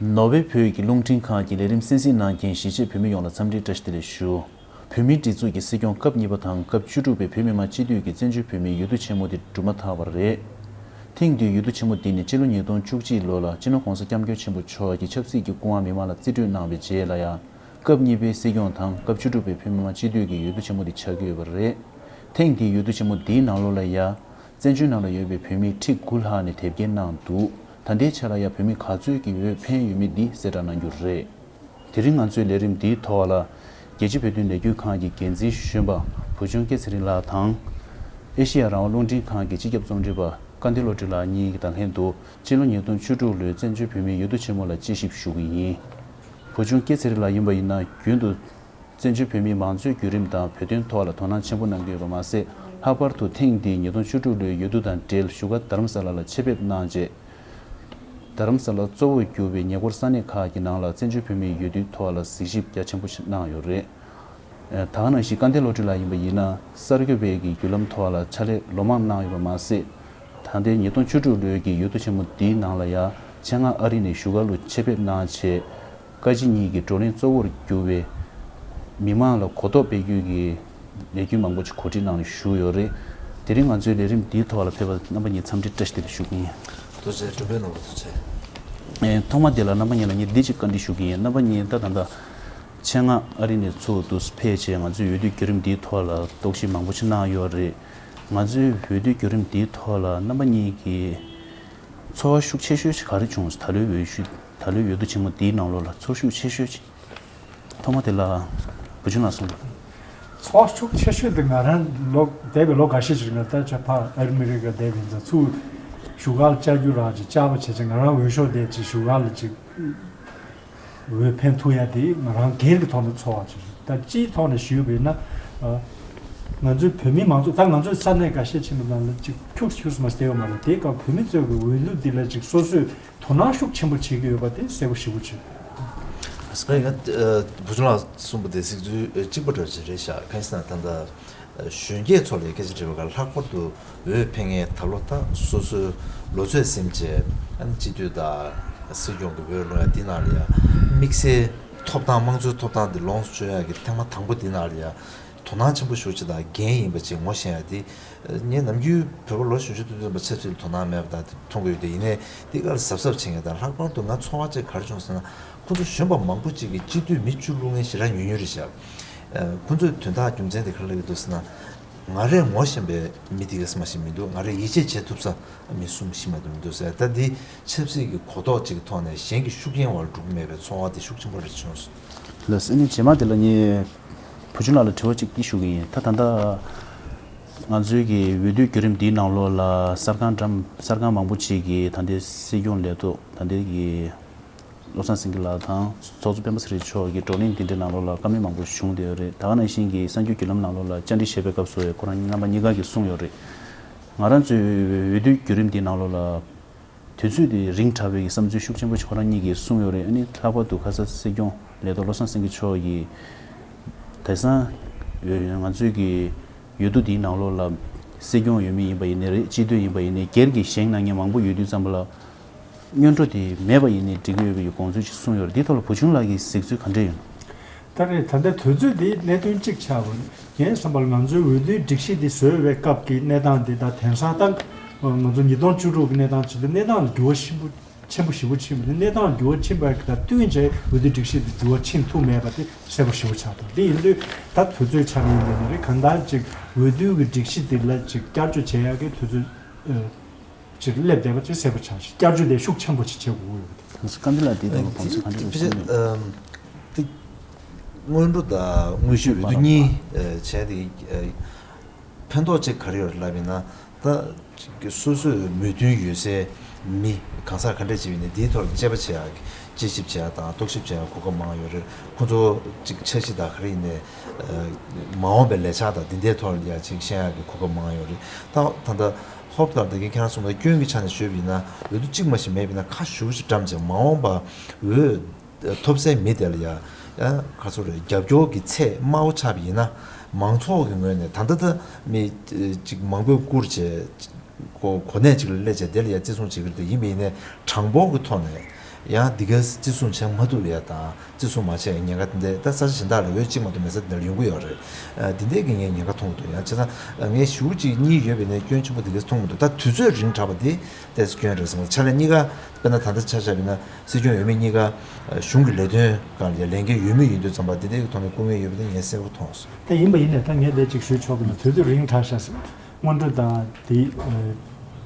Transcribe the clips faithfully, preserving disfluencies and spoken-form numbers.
ནོར་ཝེ་བོད་ཀྱི་རླུང་འཕྲིན་ཁང་གི་ལས་རིམ་གསན་གཟིགས་གནང་མཁན་གཞིས་བྱེས་བོད་མི་ཡོངས་ལ་འཚམས་འདྲིའི་བཀྲ་ཤིས་བདེ་ལེགས་ཞུ། བོད་མིའི་སྒྲིག་འཛུགས་ཀྱི་སྲིད་སྐྱོང་སྐབས་གཉིས་པ་དང་སྐབས་བཅུ་དྲུག་པའི་བོད་མི་མང་སྤྱི་འཐུས་ཀྱི་བཙན་བྱོལ་བོད་མིའི་འོས་བསྡུ་ཆེན་མོ་དེ་གྲུབ་མ་ཐག་པ་རེད། ཐེངས་འདིའི་འོས་བསྡུ་ཆེན་མོ་འདི་ནི་སྤྱི་ལོ་ཉིས་སྟོང་བཅུ་གཅིག་ལོ་ལ་སྤྱི་ནོར་༸གོང་ས་༸སྐྱབས་མགོན་ཆེན་པོ་མཆོག་གིས་ཆབ་སྲིད་ཀྱི་སྐུ་དབང་མི་མང་ལ་རྩིས་སྤྲོད་གནང་བའི་རྗེས་ལ་ཡང་། སྐབས་གཉིས་པའི་སྲིད་སྐྱོང་དང་སྐབས་བཅུ་དྲུག་པའི་བོད་མི་མང་སྤྱི་འཐུས་ཀྱི་འོས་བསྡུ་ཆེན་མོ་འདི་ཆགས་ཀྱི་ཡོད་པ་རེད། ཐེངས་འདིའི་འོས་བསྡུ་ཆེན་མོ་འདིའི་ནང་ལོགས་ལ་ཡ། བཙན་བྱོལ་ནང་ལ་ཡོད་པའི་བོད་མི་ཁྲི་དགུ་ལྷག་ནས་དེབ་སྐྱེལ་གནང་འདུག་ད་ལྟའི་ཆ་ལ་ཡ་བོད་མི་ག་ཚོད་ཀྱི་འོས་འཕེན་ཡོད་མེད་འདི་གསལ་བསྒྲགས་གནང་རྒྱུ་རེད། དེ་རིང་ང་ཚོའི་ལས་རིམ་འདིའི་ཐོག་ལ། རྒྱལ་སྤྱིའི་བོད་དོན་ལས་འགུལ་ཁང་གི་འགན་འཛིན་གཞོན་པ་བུ་ཆུང་སྐྱིད་ཚེ་རིང་ལགས་དང་། ཨེ་ཤེ་ཡ་རང་དབང་རླུང་འཕྲིན་ཁང་གི་སྤྱི་ཁྱབ་རྩོམ་སྒྲིག་པ་སྐལ་ལྡན་བློ་གྲོས་ལགས་གཉིས་ཀྱིས་ད་ལན་དུ་སྤྱི་ལོ་ཉིས་སྟོང་བཅུ་དྲུག་ལོའི་བཙན་བྱོལ་བོད་མིའི་འོས་བསྡུ་ཆེན་མོ་ལ་དཔྱད་ཞིབ་ཞུ་གི་ཡིན། བུ་ཆུང་སྐྱིད་ཚེ་རིང་ལགས་ཡིན་པ་ཡིན་ན་རྒྱུན་དུ། བཙན་བྱོལ་བོད་མིའི་མང་གཙོའི་བརྒྱུད་རིམ་དང་བོད་དོན་ཐོག་ལ་དོ་སྣང་ཆེན་པོ་གནང་གི་ཡོད་པ་མ་ཟད། ལྷག་པར་དུ་ཐེངས་འདིའི་ཉིས་སྟོང་བཅུ་དྲུག་ལོའི་འོས་བསྡུ་དང་འབྲེལ་བཞུགས་སྒར་རྡ་རམ་ས་ལ་ལ་ཆེད་ཕེབས་གནང་རྗེས། རྡ་རམ་ས་ལ་གཙོ་བོར་གྱུར་པའི་ཉེ་འཁོར་ས་གནས་ཁག་གི་ནང་ལ་བཙན་བྱོལ་བོད་མིའི་འོས་བསྡུའི་ཐོག་ལ་གཟིགས་ཞིབ་རྒྱ་ཆེན་པོ་ཞིག་གནང་ཡོད་རེད། ད་ག་ནང་བཞིན་སྐལ་ལྡན་བློ་གྲོས་ལགས་ཡིན་པ་ཡིན་ན་གསར་འགོད་པའི་གི་བརྒྱུད་ལམ་ཐོག་ལ་ཕྱག་ལས་ལོ་མང་གནང་ཡོད་པ་མ་ཟད། ད་ལྟའི་ཉིས་སྟོང་བཅུ་དྲུག་ལོའི་གི་འོས་བསྡུ་ཆེན་མོ་འདིའི་ནང་ལ་ཡང་ཆེད་མངགས་ཨ་རི་ནས་བཞུགས་སྒར་ལ་ཆེད་ཕེབས་གནང་རྗེས། བཀའ་སྤྱི་གཉིས་ཀྱི་བགྲོ་གླེང་གཙོ་བོར་གྱུར་པའི་མི་མང་ལ་གོ་རྟོགས་སྤེལ་རྒྱུའི་གི་ལས་འགུལ་མང་པོ་ཞིག་གོ་སྒྲིག་གནང་ནས་བཞུགས་ཡོད་རེད། དེ་རིང་ང་ཚོའི་ལས་རིམ་འདིའི་ཐོག་ལ་ཕེབས་པ་རྣམ་པ་གཉིས་འཚམས་འདྲི་བཀྲ་ཤིས་བདེ་ལེགས་ཞུ་གི་ཡིན། ཐུགས་རྗེ་ཆེ། གྲུབ་པའི་ནོར་བུ་ཐུགས་རྗེ་ཆེ། ཨེ། ཐོག་མ་དེ་ལ་རྣམ་པ་གཉིས་ལ་ངས་འདི་གཅིག་བཀའ་འདྲི་ཞུ་གི་ཡིན། རྣམ་པ་གཉིས་ད་ད་ལྟ་ཆེད་མངགས་ཨ་རི་ནས་ཚུར་དུ་ཕེབས་བྱས་ང་ཚོའི་འོས་བསྡུའི་བརྒྱུད་རིམ་འདིའི་ཐོག་ལ་རྟོག་ཞིབ་མང་པོ་ཞིག་གནང་ཡོད་རེད། ང་ཚོའི་འོས་བསྡུའི་བརྒྱུད་རིམ་འདིའི་ཐོག་ལ་རྣམ་པ་གཉིས་ཀྱི་ཚོར་བ་ཤུགས་ཆེ་ཤོས་ཅིག་ག་རེ་བྱུང་། ད་ལོའི་འོས་ཤོག་ད་ལོའི་འོས་བསྡུ་ཆེན་མོ་འདིའི་ནང་ལོགས་ལ་ཚོར་ཤུགས་ཆེ་ཤོས་ཅིག་ཐོག་མ་དེ་ལ་བུ་ཆུང་ལགས་གསུངས། ཚོར་ཤུགས་ཆེ་ཤོས་དེ་ང་རང་ལོ་འདས་པའི་ལོ་འགའ་ཤས་ཅིག་ང་ད་ཆ་ཕ་ཨ་རི་མི་རི་ཀ་བསྡད་པ་ཡིན་ཙང་ཚུར་བཞུགས་སྒར་བཅར་རྒྱུ་རག་ཅིག་བཅར་བ་བྱས་ཙང་ང་རང་འོས་ཤོག་དེ་ཅིག་བཞུགས་སྒར་ལ་ཅིག་འོས་འཕེན་ཐུབ་ཡ་དེ་ང་རང་སྒེར་གྱི་ཐོག་ནས་ཚོར་བ་ཅིག་རེད། ད་སྤྱིའི་ཐོག་ནས་ཞུས་པ་ཡིན་ན། ང་ཚོའི་བོད་མི་མང་ཚོགས་ད་ང་ཚོའི་ས་གནས་འགའ་ཤས་ཕྱིན་པ་ནང་ལ་ཅིག་ཁྱུག་ཁྱུག་སུ་མ་བསྡད་པ་མ་རེད། དེའི་སྐབས་བོད་མི་ཚོས་ཀྱི་འོས་བསྡུ་འདི་ལ་ཅིག་སོ་སོས་དོ་སྣང་ཤུགས་ཆེན་པོ་བྱེད་ཀྱི་ཡོད་པ་དེ་གསལ་པོ་ཞེ་པོ་ཅིག་ཨ་ཡ། བུ་ཆུང་ལགས་གསུངས་པ་དེ་གཟིགས་ཚུལ་གཅིག་པ་འདྲ་ཅིག་རེད་ཤག་གང་ཡིན་ཟེར་ན་ད་ལྟ་གཞོན་སྐྱེས་ཚོ་ལ་སྐད་ཆ་དྲིས་པ་ག་ལྷག་པར་དུ་འོས་འཕེན་མཁན་ད་ལོ་ད་སོ་སོའི་ལོ་ཚོད་ཟིན་བྱས་ཨ་ནི་སྤྱི་འཐུས་དང་སྲིད་སྐྱོང་གི་འོས་ལོངས་ཡ་འདི་ནང་ལ་ཡ་དམིགས་བསལ་ཐོབ་ཐང་དམངས་གཙོའི་ཐོབ་ཐང་འདི་ལོངས་སུ་སྤྱོད་ཡ་གི་ཐེངས་མ་དང་པོ་འདི་ནང་ལ་ཡ་དོ་སྣང་ཆེན་པོ་ཞུ་ཅིག་དང་འགན་ཡིན་པ་ཅིག་ངོ་ཤེས་ཡ་འདི། ངས་ནམ་རྒྱུན་བོད་པ་ལོ་གཞོན་གཞོན་སྟོན་སྟོན་པ་ཆབ་སྲིད་ལ་དོ་སྣང་མེད་པ་དང་མཐོང་གི་ཡོད་དེ། ཡིན་ནའི་འདི་ག་ལ་གཟབ་གཟབ་བྱེད་མཁན་དང་། ལྷག་པར་དུ་ང་ཚོར་བ་ཅིག་ག་རེ་བྱུང་ཟེར་ན། ཁོ་ཚོ་གཞོན་པ་མང་པོ་ཅིག་གིས་སྤྱི་འཐུས་མི་བཅུ་བླུག་མཁན་ཞེ་དྲག་ཉུང་ཉུང་རེད་ཤག་ཁོ་ཚོས་དོན་དག་རྒྱུ་མཚན་དེ་ག་རེ་ལབ་ཀྱི་འདུག་ཟེར་ན། ང་རས་ངོ་ཤེས་པའི་མི་དེ་ག་ཙམ་ཞིག་མི་འདུག་ང་རས་ཡིད་ཆེས་བྱེད་ཐུབ་ས་མི་གསུམ་ཞིག་མ་གཏོགས་མི་འདུག་ཟེར། ད་འདི་ཆབ་སྲིད་ཀྱི་གོ་རྟོགས་ཅིག་གི་ཐོག་ནས་གཞན་གྱི་ཤུགས་རྐྱེན་འོག་ལ་འགྲོ་གི་མེད་པའི་ཚོར་བ་དེ་ཤུགས་ཆེན་པོ་རེ་བྱུང་སོང་། ལགས་སོ། ཨ་ནི་རྗེས་མ་དེ་ལ་ངས་བུ་ཆུང་ལགས་ལ་དྲི་བ་གཅིག་འདི་ཞུ་གི་ཡིན། ད་ད་ལྟ་ང་ཚོའི་གི་འོས་བསྡུའི་བརྒྱུད་རིམ་འདིའི་ནང་ལོགས་ལ་གསར་ཁང་འགྲམ་གསར་ཁང་མང་པོ་ཅིག་གིས་ད་ལྟའི་སྲིད་སྐྱོང་ལས་ཐོག་ད་ལྟའི་གི་བློ་བཟང་སེང་གེ་ལགས་དང་ཚོགས་གཙོ་སྤེན་པ་ཚེ་རིང་མཆོག་གི་བགྲོ་གླེང་འདི་འདྲའི་ནང་ལོགས་ལ་བཀའ་མོལ་མང་པོ་བྱུང་བསྡད་ཡོད་རེད། ད་ག་ནང་བཞིན་གྱི་གསར་འགྱུར་བརྒྱུད་ལམ་ནང་ལོགས་ལ་བཅར་འདྲི་བྱེད་པའི་སྐབས་སུ་ཁོ་རང་རྣམ་པ་གཉིས་ཀ་གིས་གསུངས་ཡོད་རེད། ང་རང་ཚོའི་འོས་བསྡུའི་བརྒྱུད་རིམ་འདིའི་ནང་ལོགས་ལ་དུས་ཚོད་དེ་རིང་དྲགས་པའི་བསམ་ཚུལ་ཤུགས་ཆེན་པོ་ཞིག་ཁོ་རང་གཉིས་ཀྱིས་གསུངས་ཡོད་རེད། ཨ་ནི་ལྷག་པར་དུ་ཁ་ས་སྲིད་སྐྱོང་ལས་ཐོག་བློ་བཟང་སེང་གེ་མཆོག་གིས་དེང་སང་ང་ཚོའི་གི་འོས་བསྡུ་འདིའི་ནང་ལོགས་ལ་སྲིད་སྐྱོང་འོས་མི་ཡིན་པ་ཡིན་ནའི་རེད། སྤྱི་འཐུས་ཡིན་པ་ཡིན་ནའི་སྒེར་གྱི་བཞེངས་གནང་མཁན་མང་པོ་ཡོད་དུས་ཙམ་པ་ལ་སྔོན་འགྲོ་དེ་མེད་པ་ཡིན་ནའི་འགྲིག་གི་ཡོད་པའི་དགོངས་ཚུལ་ཞིག་གསུངས་ཡོད་རེད། འདིའི་ཐོག་ལ་བུ་ཆུང་ལགས་ཀྱི་གཟིགས་ཚུལ་ག་འདྲ་ཡོད། ད་རེས་ད་ལྟ་དུས་ཚོད་འདི་གནད་དོན་གཅིག་ཆགས་པ་རེད། ངའི་བསམ་པར་ང་ཚོའི་འོས་བསྡུའི་སྒྲིག་གཞི་འདི་བཟོས་པའི་སྐབས་ཀྱི་གནས་སྟངས་འདི་དང་དེང་སང་ད་ང་ཚོ་ཉིས་སྟོང་བཅུ་དྲུག་གི་གནས་སྟངས་བྱེད་དུས་གནས་སྟངས་ལ་འགྱུར་བ་ཆེན་པོ་ཆེན་པོ་ཞེ་པོ་ཕྱིན་པ་རེད། གནས་སྟངས་ལ་འགྱུར་བ་ཕྱིན་པ་གི་དང་བསྟུན་བྱས་འོས་བསྡུའི་སྒྲིག་གཞི་འདི་འགྱུར་བ་ཕྱིན་ཐུབ་མེད་པ་དེ་གསལ་པོ་ཞེ་པོ་ཆགས་འདུག་འདི་ཡིན་དུས་ད་དུས་ཚོད་ཆགས་ནི་ཡིན་ནི་རེད། གང་ལྟར་ཅིག་འོས་བསྡུའི་གི་སྒྲིག་གཞི་འདི་ལ་ཅིག་བསྐྱར་བཅོས་བྱེད་ཡག་གི་དུས་ཚོད་ཅིག་སླེབས་བསྡད་པ་ཅིག་གསལ་པོ་ཆགས་ཤིང་བསྐྱར་བཅོས་དེ་ཤུགས་ཆེན་པོ་ཅིག་བྱེད་དགོས་ཀྱི་ཡོད་པ་དེ། ད་སྐམ་པི་ལ་དེ་དང་དགོངས་ཚུལ་ག་འདྲ་ཡོད་གསུངས་ཡོད། དེ་སྔོན་འགྲོ་དང་དངོས་ཤུགས་འོས་བསྡུ་གཉིས་བྱས་ཏེ་ཕན་ཐོགས་ཅིག་ག་རེ་ཡོད་ལབ་ཡིན་ན། ད་སོ་སོའི་མོས་མཐུན་ཡོད་སའི་མི་གང་ཟག་ག་འདྲ་ཅིག་ཡིན་ནའི་དེའི་ཐོག་ལ་དཔྱད་པ་བྱེད་ཡག་དཔྱད་ཞིབ་བྱེད་ཡག་དང་རྟོག་ཞིབ་བྱེད་ཡག་གོ་སྐབས་མང་ཡོད་རེད། ཁོང་ཚོ་ཅིག་འཆར་གཞི་དང་ག་རེ་ཡིན་ནའི་མ་འོངས་པའི་ལས་འཆར་དང་འདི་འདྲའི་ཐོག་ལ་ཡ་ཅིག་ཤེས་ཡག་གི་གོ་སྐབས་མང་ཡོད་རེད། ད་ད་ལྟ་ཧོབ་དང་ད་གིན་ཁྱེད་རང་གསུངས་པའི་སྐྱོན་གྱི་ཆ་ནས་ཞུས་པ་ཡིན་ན་འོས་བསྡུ་གཅིག་མ་ཞིག་མེད་པ་ཡིན་ན་ཁ་ཞུ་ཞིག་བཀྲམ་བྱས་མ་འོངས་པ་འོས་ཐོབ་སའི་མི་དེ་ལ་ཡ་ཡ་ག་ཚོད་རེད། རྒྱབ་སྐྱོར་གྱི་ཚད་དམའ་བོ་ཆགས་པ་ཡིན་ན་མང་ཚོགས་ཀྱི་ངོས་ནས་ད་ལྟ་ད་མི་ཅིག་མང་པོས་བཀུར་བྱས་གོ་གོ་གནས་ཅིག་ལ་སླེབས་བྱས་དེ་ལ་ཡ་བརྩི་སྲུང་བྱེད་ཀྱི་རེད། དེ་ཡིན་པ་ཡིན་ནའི་གྲངས་འབོར་གྱི་ཐོག་ནས་ ཡང་འདི་ག་བརྩི་སྲུང་བྱེད་མ་ཐུབ་ཡ་དང་། བརྩི་སྲུང་མ་བྱས་ཉེན་ཁ་འདི་འདྲ་ད་ས་ཆ་གཞན་དག་ལ་འོས་གཅིག་མ་གཏོགས་མེད་ས་འདི་འདྲ་ཡོང་གི་ཡོད་རེད། ཨ། འདི་འདྲས་ཀྱི་ངས་ཉེན་ཁ་མཐོང་གི་འདུག་ཡང་བྱས་ཙང་ངས་ཞེ་པོ་ཅིག་གཉིས་ཡོད་པའི་ནས་སྐྱོན་ཆེན་པོ་འདི་གས་མཐོང་མི་འདུག་ད་དུས་ཚོད་རིང་དྲགས་པ་འདི་ཏོག་ཙམ་སྐྱོན་རེད་བསམ་གི། ཕྱག་ལས་གཉིས་ཀ་དཔེར་ན་ད་ལྟ་ཆ་བཞག་པ་ཡིན་ན་སྲིད་སྐྱོང་འོས་མི་གཉིས་ཀ་གཞུང་གི་ལས་དོན་སྒང་ལ་ལས་འགན་ཡོད་མེད་ཡིན་དུས་ཙམ་པ་འདི་འདྲས་ཀྱི་ཐོག་ནས་སྐུ་ངལ་ཡོད་པ་འདི་ངས་གསལ་པོ་མཐོང་སོང་། ད་ཡིན་པ་ཡིན་ནས་ད་ངས་འདི་ཅིག་ཞུས་ཆོག་གི་ལ། དུས་ཚོད་རིང་དྲགས་ཤག་ཟེར། སྔོན་འགྲོ་དང་དེའི་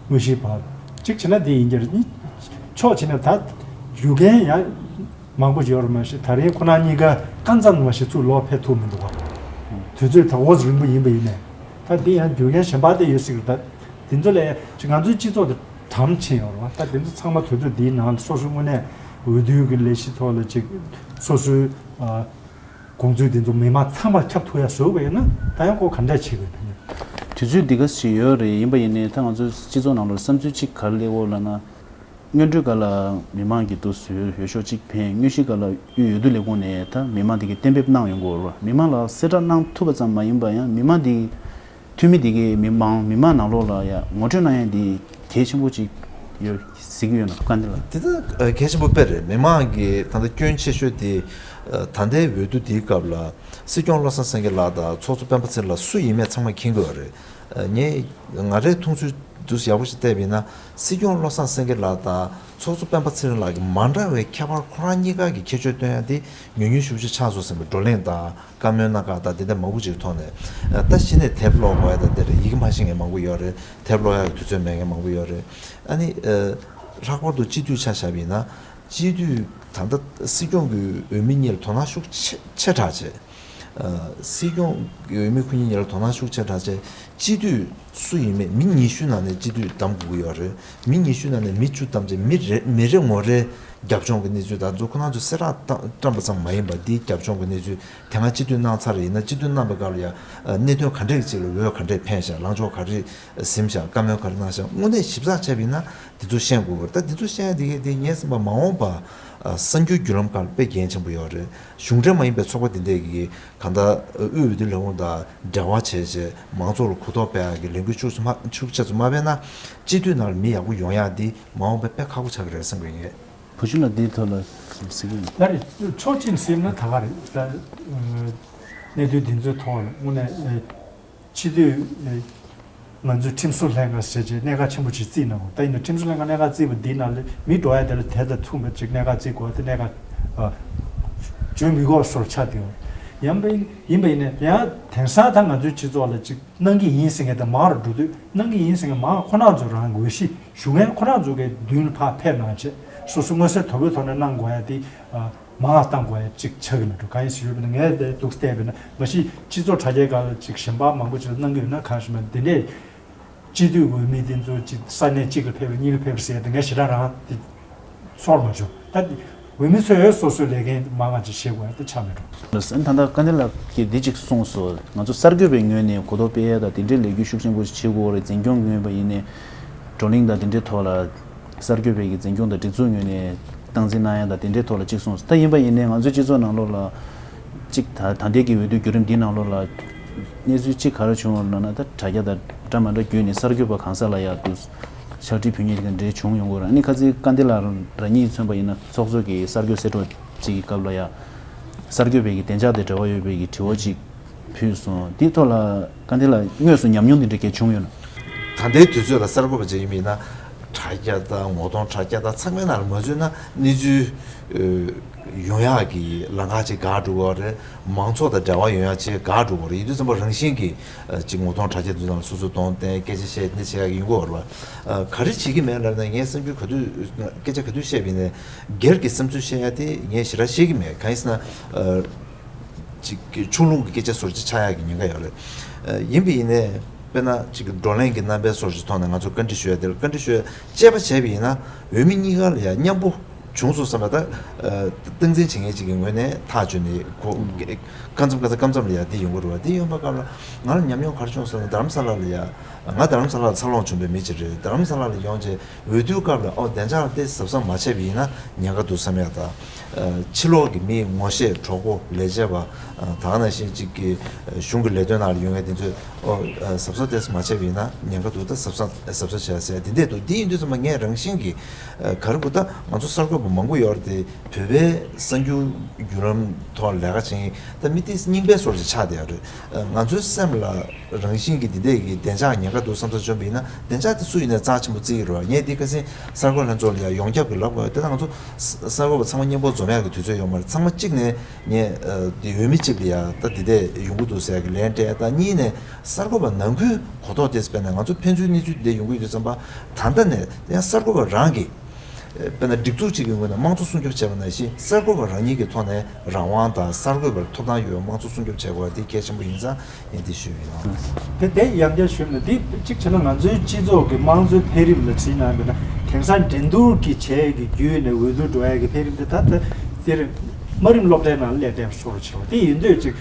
དངོས་གཞིའི་བར་གཅིག་བྱས་ན་དེ་ཡིན་གྱི་རེད། གཉིས་ཕྱོགས་བྱས་ན་ད་རྒྱུ་རྐྱེན་ཡང་མང་པོ་ཡོད་རེད་མ་གཞི། ད་རེས་ཁོ་ན་གཉིས་ཀ་སྐབས་མཚམས་མ་གཞི་ཚུར་ལོག་ཕེབས་ཐུབ་མི་འདུག་བ། དུས་ཚོད་ད་འོ་རིང་པོ་ཡིན་པ་ཡིན་ནས། ད་དེ་ཡང་རྒྱུ་རྐྱེན་གཞན་པ་དེ་ཡོད་སྲིད་གི་རེད། ད་དེ་ཚོ་ལས་ཅིག་ང་ཚོའི་སྤྱི་ཚོགས་དེ་གྲམ་ཕྱིན་ཡོད་རེད་བ། ད་དེ་ཚོ་ཚང་མ་དུས་ཚོད་འདིའི་ནང་ལ་སོ་སོའི་དངོས་གནས་འོས་བསྡུའི་གི་ལས་གཞི་ཐོག་ལ་ཅིག་སོ་སོའི་ཨ། དགོངས་ཚུལ་དེ་ཚོ་མི་མང་ཚང་མར་ཁྱབ་ཐུབ་ཡ་བཟོ་དགོས་ཡོད་ན་ད་ཡང་ཁོ་ག་འདྲ་བྱེད་དགོས་ན། དུས་ཚོད་འདི་ག་ཞིག་ཡོད་རེད། ཡིན་པ་ཡིན་ནའི་ད་ང་ཚོའི་སྤྱི་ཚོགས་ནང་ལ་བསམ་ཚུལ་གཅིག་ག་རེ་སླེབས་ཡོད་ལབ་ན། སྔོན་འགྲོའི་སྐབས་ལ་མི་མང་གི་འདུག་ཟེར་འོས་ཤོག་གཅིག་འཕེན། དངོས་གཞིའི་སྐབས་ལ་དབུས་འོས་བསྡུ་ལས་ཁུངས་ནས་ད་མི་མང་དེ་གའི་གཏན་འབེབས་གནང་ཡོང་གི་ཡོད་རེད་བ། མི་མང་ལ་གསལ་བསྒྲགས་གནང་ཐུབ་པ་ཙམ་མ་ཡིན་པ་ཡང་མི་མང་དེ་འཐུས་མི་དེ་གའི་མི་མང་མི་མང་ནང་ལོགས་ལ་ཡང་ངོ་སྤྲོད་གནང་ཡ་དེ་གལ་ཆེན་པོ་ཅིག་ཡོད་གཟིགས་ཀྱི་ཡོད་ན་བཀའ་འདི་ལ། དེ་ད་གལ་ཆེན་པོ་དཔེ་རེད། མི་མང་གི་ད་ལྟ་སྐྱོན་ཆེ་ཤོས་དེ་ད་ལྟའི་འོས་བསྡུ་དེའི་སྐབས་ལ་སྲིད་སྐྱོང་བློ་བཟང་སེང་གེ་ལགས་དང་ཚོགས་གཙོ་སྤེན་པ་ཚེ་རིང་ལགས་སུ་ཡིན་མེད་ཚང་མས་མཁྱེན་གྱི་ཡོད་རེད། ངས་ང་རའི་མཐོང་ཚུལ་དུ་ཡག་པོ་ཞིག་བལྟས་པ་ཡིན་ན་སྲིད་སྐྱོང་བློ་བཟང་སེང་གེ་ལགས་དང་ཚོགས་གཙོ་སྤེན་པ་ཚེ་རིང་ལགས་ཀྱི་མ་འདྲ་བའི་ཁྱད་པར་ཁོ་རང་གཉིས་ཀ་གི་ཁྱད་ཆོས་སྟོན་ཡ་དེ་ཉུང་ཉུང་ཞེ་པོ་ཅིག་ཆགས་སོང་ཟེར་བའི་བགྲོ་གླེང་དང་། བཀའ་མོལ་གནང་ཁག་དང་དེ་འདྲ་མང་པོ་ཅིག་ཐོག་ནས། ད་གཞི་ནས་དེབ་ཀློག་དགོས་ཡ་དང་དེ་རེད། ཡི་གེ་མ་ཤེས་མཁན་མང་པོ་ཡོད་རེད། དེབ་ཀློག་ཡ་གི་དུས་ཚོད་མེད་མཁན་མང་པོ་ཡོད་རེད། ཨ་ནི། ལྷག་པར་དུ་སྤྱི་འཐུས་ཆ་བཞག་པ་ཡིན་ན། སྤྱི་འཐུས་ད་ལྟ་སྲིད་སྐྱོང་གི་འོས་མི་གཉིས་ལ་དོ་སྣང་ཤུགས་ཆེ་ཆེ་དྲགས་བྱས། སྲིད་སྐྱོང་གི་འོས་མི་ཁོ་གཉིས་གཉིས་ལ་དོ་སྣང་ཤུགས་ཆེ་དྲགས་བྱས། སྤྱི་འཐུས་སུ་ཡིན་མེད་མི་ཉི་ཤུ་ནང་ནས་སྤྱི་འཐུས་གདམ་དགོས་ཀྱི་ཡོད་རེད། མི་ཉི་ཤུ་ནང་ནས་མི་བཅུ་གདམ་བྱས། མི་རེ་མི་རེ་ངོ་རེ་རྒྱབ་ལྗོངས་ཀྱི་གནས་ཚུལ་དང་། ཁོ་རང་ཚོས་གསལ་བསྒྲགས་བཏང་བཀྲམ་པ་ཙམ་མ་ཡིན་པར་འདིའི་རྒྱབ་ལྗོངས་ཀྱི་གནས་ཚུལ་དེ་སྔ་སྤྱི་འཐུས་གནང་ཚར་ཡིན་ན་སྤྱི་འཐུས་གནང་པའི་སྐབས་ལ་ཡང་གནད་དོན་ག་འདྲས་ཅིག་ལ་འོས་ག་འདྲས་འཕེན་བཞག་ལངས་ཕྱོགས་ག་རེ་ཟིན་བཞག་བཀའ་མོལ་ག་རེ་གནང་བཞག་དངོས་གནས་ཞིབ་ཚགས་བྱས་པ་ཡིན་ན་འདི་ཚོ་ཤེས་དགོས་པ་རེད། ད་འདི་ཚོ་ཤེས་ཡ་དེ་གས་དེ་ངས་བསམ་པ་མ་འོངས་པ་གསར་འགྱུར་བརྒྱུད་ལམ་སྒང་ལ་དཔེ་གལ་ཆེན་པོ་ཡོད་རེད། གཞུང་འབྲེལ་མ་ཡིན་པའི་ཚོགས་པ་དེ་འདྲས་ཀྱིས་གང་ལྟར་དབུས་འོས་བསྡུ་ལས་ཁུངས་དང་འབྲེལ་བ་བྱས་བྱས་མང་ཚོགས་ལ་གོ་རྟོགས་སྤེལ་ཡག་གི་ལས་འགུལ་ཤུགས་ཆེ་མ་ཤུགས་ཆེ་ཙམ་མ་སྤེལ་ན་སྤྱི་འཐུས་ནང་ལ་མི་ཡག་པོ་ཡོང་ཡག་འདི་མ་འོངས་པ་དཔེ་ཁག་པོ་ཆགས་ཀྱི་རེད་བསམ་གྱི་ཡོད། བུ་ཆུང་ལགས་འདིའི་ཐོག་ལ་གཟིགས་ཀྱི་ཡོད། ད་རེད། ཕྱོགས་གཅིག་ནས་ཟེར་ན་ད་ག་རེད། ད་གནད་དོན་འདི་ཚོའི་ཐོག་ལ་དངོས་གནས་སྤྱི་འཐུས་ང་ཚོའི་ཁྲིམས་བཟོ་ལྷན་ཁང་ཟེར་བྱས་གནད་འགག་ཆེན་པོ་ཅིག་བརྩིས་གནང་དགོས། ད་ཡིན་ན་ཁྲིམས་བཟོ་ལྷན་ཁང་གནད་འགག་བརྩིས་པ་འདིའི་ནང་ལ་མི་འགྲོ་ཡ་དེ་ལ་དེ་དང་མཚུངས་པ་ཅིག་གནད་འགག་བརྩི་དགོས། དེ་གནད་འགག་བརྗོད་མི་དགོས་པ་བཟོ་འདྲ་ཆགས་བསྡད་ཡོད། ཡིན་པ་ཡིན་ཡིན་པ་ཡིན་ནའི་ཡང་དེང་སང་ད་ང་ཚོའི་སྤྱི་ཚོགས་ལ་ཅིག་གནང་གི་ཡིན་ཟེར་མཁན་དེ་མང་རུ་འགྲོ་དུས་གནང་གི་ཡིན་ཟེར་མཁན་མང་ཁོ་རང་ཚོ་རང་གི་འོས་གཞི་ཞུ་མཁན་ཁོ་རང་ཚོ་གི་མདུན་ལ་ཕར་ཕེབས་གནང་བྱས་སོ་སོ་མངོན་གསལ་དོད་པོའི་ཐོག་ནས་གནང་དགོས་ཡ་དེ་མང་བ་གཏང་དགོས་ཡ་ཅིག་ཆགས་ཀྱི་མི་འདུག་གང་ཡིན་ཟེར་ཞུས་པ་ན་ངས་དེ་འདུག་བལྟས་པ་ན་མ་གཞི་སྤྱི་ཚོགས་དྲ་རྒྱའི་སྒང་ལ་ཅིག་གཞན་པ་མང་པོ་ཅིག་ལ་གནང་གི་ཡོད་ན་གང་ཞིག་མ་འདི་འདྲས། སྤྱི་འཐུས་འོས་མི་དེ་ཚོ་གཅིག་ས་གནས་གཅིག་ལ་ཕེབས་རེད། གཉིས་ལ་ཕེབས་རེད་ཟེར་ཡ་དེ་ངས་ཞེ་དྲག་རང་དེ་ཚོར་མ་བྱུང་། ད་འོས་མི་ཚོས་སོ་སོའི་ལས་འགན་མང་ང་ཅིག་བཞེས་དགོས་ཡ་དེ་ཆགས་མེད་འགྲོ། ད་ལྟ་སྐལ་ལྡན་ལགས་ཀྱིས་འདི་གཅིག་གསུངས་སོང་། ང་ཚོ་གསར་འགོད་པའི་ངོས་ནས་གོ་རྟོགས་སྤེལ་ཡ་དང་དེ་འདྲའི་ལས་འགུལ་ཤུགས་ཆེན་པོ་ཞིག་བྱེད་དགོས་རེད། འཛིན་སྐྱོང་ངོས་པ་ཡིན་ནའི་བགྲོ་གླེང་དང་དེ་འདྲའི་ཐོག་ལ་གསར་འགོད་པའི་གི་འཛིན་སྐྱོང་དང་སྒྲིག་འཛུགས་ངོས་ནས་སྟངས་འཛིན་གནང་ཡ་དང་དེ་འདྲའི་ཐོག་ལ་གཅིག་གསུངས་སོང་། ད་ཡིན་པ་ཡིན་ནའི་ང་ཚོའི་སྤྱི་ཚོགས་ནང་ལོགས་ལ་གཅིག་ད་ད་ལྟའི་གི་འོས་བསྡུ་བརྒྱུད་རིམ་འདིའི་ནང་ལོགས་ལ་གནས་ཚུལ་གཅིག་ག་རེ་བྱུང་བ་ལབ་ན། ད་དྲ་རྒྱ་དང་འདྲ་མ་འདྲ་བརྒྱུད་ནས་གསར་འགོད་པ་གང་ས་ལ་ཡ་དུ་ཕྱག་བྲིས་ཕུལ་མཁན་དེ་འདྲའི་བྱུང་ཡོང་གི་རེད། ཨ་ནི་ཁ་ཚིག་སྐལ་ལྡན་ལགས་རང་ཉིད་མཚོན་པ་ཡིན་ན་ཚོགས་གཙོ་གི་གསར་འགོད་གསལ་སྒྲོག་ཅིག་གི་སྐབས་ལ་ཡ་གསར་འགོད་པའི་གི་བདེ་འཇགས་དང་འབྲེལ་བ་ཡོད་པའི་གི་དྲི་བ་ཅིག་ཕུལ་སོང་། དེའི་ཐོག་ལ་སྐལ་ལྡན་ལགས་དངོས་སུ་ཉམས་མྱོང་དེ་འདྲ་གལ་བྱུང་ཡོད་ན། ད་ལྟའི་དུས་ཚོད་ལ་གསར་འགོད་པ་ཅིག་ཡིན་པ་ཡིན་ན་དྲ་རྒྱ་དང་ངོ་གདོང་དྲ་རྒྱ་དང་ཚང་མའི་ནང་ལ་མ་འཛུལ་ན་གནས་ཚུལ་ཡོང་ཡག་གི་ལམ་ཁ་ཅིག་འགག་འགྲོ་གི་རེད། མང་ཚོགས་དང་འབྲེལ་བ་ཡོང་ཡག་ཅིག་འགག་འགྲོ་གི་རེད། ཡིན་དུས་ཙམ་པ་རང་བཞིན་གྱིས་ཅིག་ངོ་གདོང་དྲ་རྒྱ་འདི་ནང་ལ་སོ་སོ་གདོང་བསྟན་སྐད་ཆ་བཤད་འདི་བྱེད་ཡག་ཡིན་གྱི་རེད་བ། ག་རེ་བྱེད་ཀྱི་མེད་ལབ་ན་ངས་བསམ་རྒྱུ་ག་དུས་སྐད་ཆ་ག་དུས་བཤད་པ་ཡིན་ནའི་སྒེར་གྱི་བསམ་ཚུལ་བཤད་ཡག་དེ་ངས་ཞེ་དྲག་ཤེས་ཀྱི་མེད། གང་ཡིན་ཟེར་ན། ཅིག་ཕྱོགས་ལྷུང་གི་སྐད་ཆ་སོར་ཆུད་ཆགས་ཡག་གི་ཉེན་ཁ་ཡོད་རེད། ཡིན་པ་ཡིན་ནའི་དཔེར་ན་ཅིག་བགྲོ་གླེང་གི་རྣམ་པའི་སོར་ཆུད་ཐོག་ནས་ང་ཚོ་བཀའ་འདྲི་ཞུ་ཡ་དེ་ལ་བཀའ་འདྲི་ཞུ་ཡ་དཔྱད་པ་བྱས་པ་ཡིན་ན་འོས་མི་གཉིས་ཀ་ལ་ཡ་མཉམ་པོ་བྱུང་སོང་བསམ་པ་ད་སྟངས་འཛིན་བྱེད་མཁན་ཅིག་གི་ངོས་ནས་ཐག་གཅོད་ནས་ཁོ་སྐབས་མཚམས་སྐབས་མཚམས་སྐབས་མཚམས་ལ་ཡ་འདི་ཡོང་གི་རེད་བ། འདི་ཡོང་པའི་སྐབས་ལ་ང་ལ་ཉམས་མྱོང་ག་རེ་བྱུང་ཟེར་ན་རྡ་རམ་ས་ལ་ལ་ཡ། ང་རྡ་རམ་ས་ལར་འཚར་ལོངས་བྱུང་བའི་མི་ཅིག་རེད། རྡ་རམ་ས་ལ་ལ་ཡོང་རྗེས་འོས་བསྡུའི་སྐབས་ལ་ཨོ་བདེ་འཇགས་ལ་དེ་གཟབ་གཟབ་མ་བྱས་པ་ཡིན་ན་ཉེན་ཁ་འདུག་བསམ་ཡག་དང་། ཕྱི་ལོགས་ཀྱི་མིའི་ངོ་ཤེས་གྲོགས་པོ་ལས་བྱེད་པ་ད་ག་ནང་བཞིན་གཅིག་གི་གཞུང་གི་ལས་དོན་ནང་ལ་ཡོང་མཁན་དེ་ཚོས་ཨོ་གཟབ་གཟབ་དེ་མ་བྱས་པ་ཡིན་ན་ཉེན་ཁ་འདུག་ད་གཟབ་གཟབ་གཟབ་གཟབ་བྱས་ཟེར་དེ་འདྲས་འདུག་དེ་ཡིན་དུས་ཙམ་པ་ངས་རང་བཞིན་གྱིས་ག་རེ་དགོས་ད་ང་ཚོ་གསར་འགོད་ མང་པོ་ཡོད་རེད་དེ། བོད་པའི་གསར་འགྱུར་བརྒྱུད་ལམ་ཐོག་ལས་ཀ་བྱེད་མཁན་ད་མི་དེ་རྙིང་པའི་བཟོ་འདྲ་ཆགས་བསྡད་ཡོད་རེད། ང་ཚོའི་སེམས་ལ་རང་བཞིན་གྱིས་འདི་འདྲས་ཀྱི་བདེ་འཇགས་ཉེན་ཁ་འདུག་བསམ་ཚུལ་བྱུང་བ་ཡིན་ན། བདེ་འཇགས་དེ་སུ་ཡིན་ནའི་རྩ་ཆེན་པོ་བརྩི་གི་རེད་བ། ངས་འདི་ཁ་སང་གསར་འགོད་ལྷན་ཚོགས་ལ་ཡང་ཡོངས་ཁྱབ་ཀྱི་ལབ་དགོས། དེ་ད་ང་ཚོ་གསར་འགོད་པ་ཚང་མ་མཉམ་པོ་འཛོམས་ཡག་གི་དུས་ཚོད་ཡོད་མ་རེད། ཚང་མ་གཅིག་ནས་ངས་འདི་འོས་མི་གཅིག་ལ་ཡང་ད་འདི་འདྲས་ཡོང་གི་འདུག་ཟེར་ཡག་གི་ལན་སྤྲད། ད་གཉིས་ནས་གསར་འགོད་པ་ནང་ཁུལ་གོ་རྟོགས་དེ་དཔེར་ན་ང་ཚོ་ཕན་ཚུན་གནས་ཚུལ་འདི་ཡོང་གི་ཡོད་དུས་ཙམ་པ། ད་ལྟ་ནས་ཡང་གསར་འགོད་པ་རང་གིས་དཔེར་ན་སྒྲིག་འཛུགས་གཅིག་གི་ངོས་ནས་དམངས་གཙོ་སྲུང་སྐྱོབ་བྱས་པ་ནང་བཞིན། གསར་འགོད་པ་རང་ཉིད་ཀྱི་ཐོག་ནས་རང་དབང་དང་གསར་འགོད་པར་ཐོབ་ཐང་ཡོད་པའི་དམངས་གཙོ་སྲུང་སྐྱོབ་བྱེད་དགོས་པ་དེ་གལ་ཆེན་པོ་ཡིན་ཙང་། ངས་འདི་ཞུས་ཡིན། དེ་དེ་ཡང་བསྐྱར་ཞུས་ན། འདི་གཅིག་བྱས་ན་ང་ཚོའི་སྤྱི་ཚོགས་ཀྱི་དམངས་གཙོའི་འཕེལ་རིམ་ལ་གཟིགས་གནང་བ་ཡིན་ན། དེང་སང་འགྲན་བསྡུར་གྱི་བྱས་ཀྱི་བརྒྱུད་ནས་འོས་བསྡུ་འགྲོ་ཡ་གི་འཕེལ་རིམ་དེ་ད་ལྟ་འདིར་དམའ་རིམ་སློབ་གྲྭའི་ནང་སླེབས་བསྡད་པ་བཟོ་འདྲ་ཆགས་པ་དེ་ཡིན་དུས། ཅིག་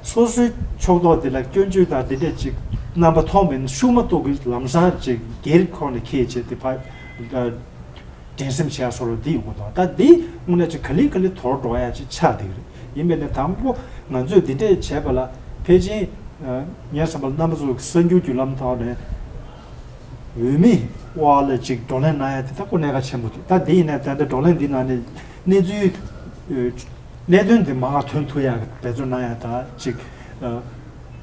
སོ་སོའི་ཕྱོགས་གཏོགས་དེ་ལ་སྐྱོན་བརྗོད་དང་དེ་འདྲས་ཅིག་རྣམ་པ་མཐོང་བ་ཡིན་ན། ཤུགས་མ་གཏོགས་ཀྱི་ལམ་སང་ཅིག་སྒེར་ཁོངས་ནས་འཁྱེར་བྱས་དེ་ཕར་འགྲན་སེམས་བྱས་བཟོ་འདྲ་འདི་ཡོང་གི་འདུག་ད་འདི་དངོས་གནས་ཅིག་ག་ལེ་ག་ལེ་དོར་འགྲོ་ཡ་ཅིག་ཆགས་བསྡད་ཀྱི་རེད། ཡིན་པས་ན་དང་པོ་ང་ཚོས་འདི་འདྲས་བྱས་པ་ལ་ཕལ་ཆེར་ངའི་བསམ་པར་རྣམ་པ་ཚོ་གསར་འགྱུར་བརྒྱུད་ལམ་ཐོག་ནས་འོས་མི་དབར་ལ་ཅིག་བགྲོ་གླེང་གནང་ཡ་དེ་ད་ཁོ་གནད་འགག་ཆེན་པོ་འདུག་ད་འདི་ཡིན་ན་ད་ལྟ་བགྲོ་གླེང་འདི་ནང་ནས་གནས་ཚུལ་གནད་དོན་དེ་མར་ཐོན་ཐུབ་ཡ་འབད་བརྩོན་གནང་ཡ་དང་། ཅིག་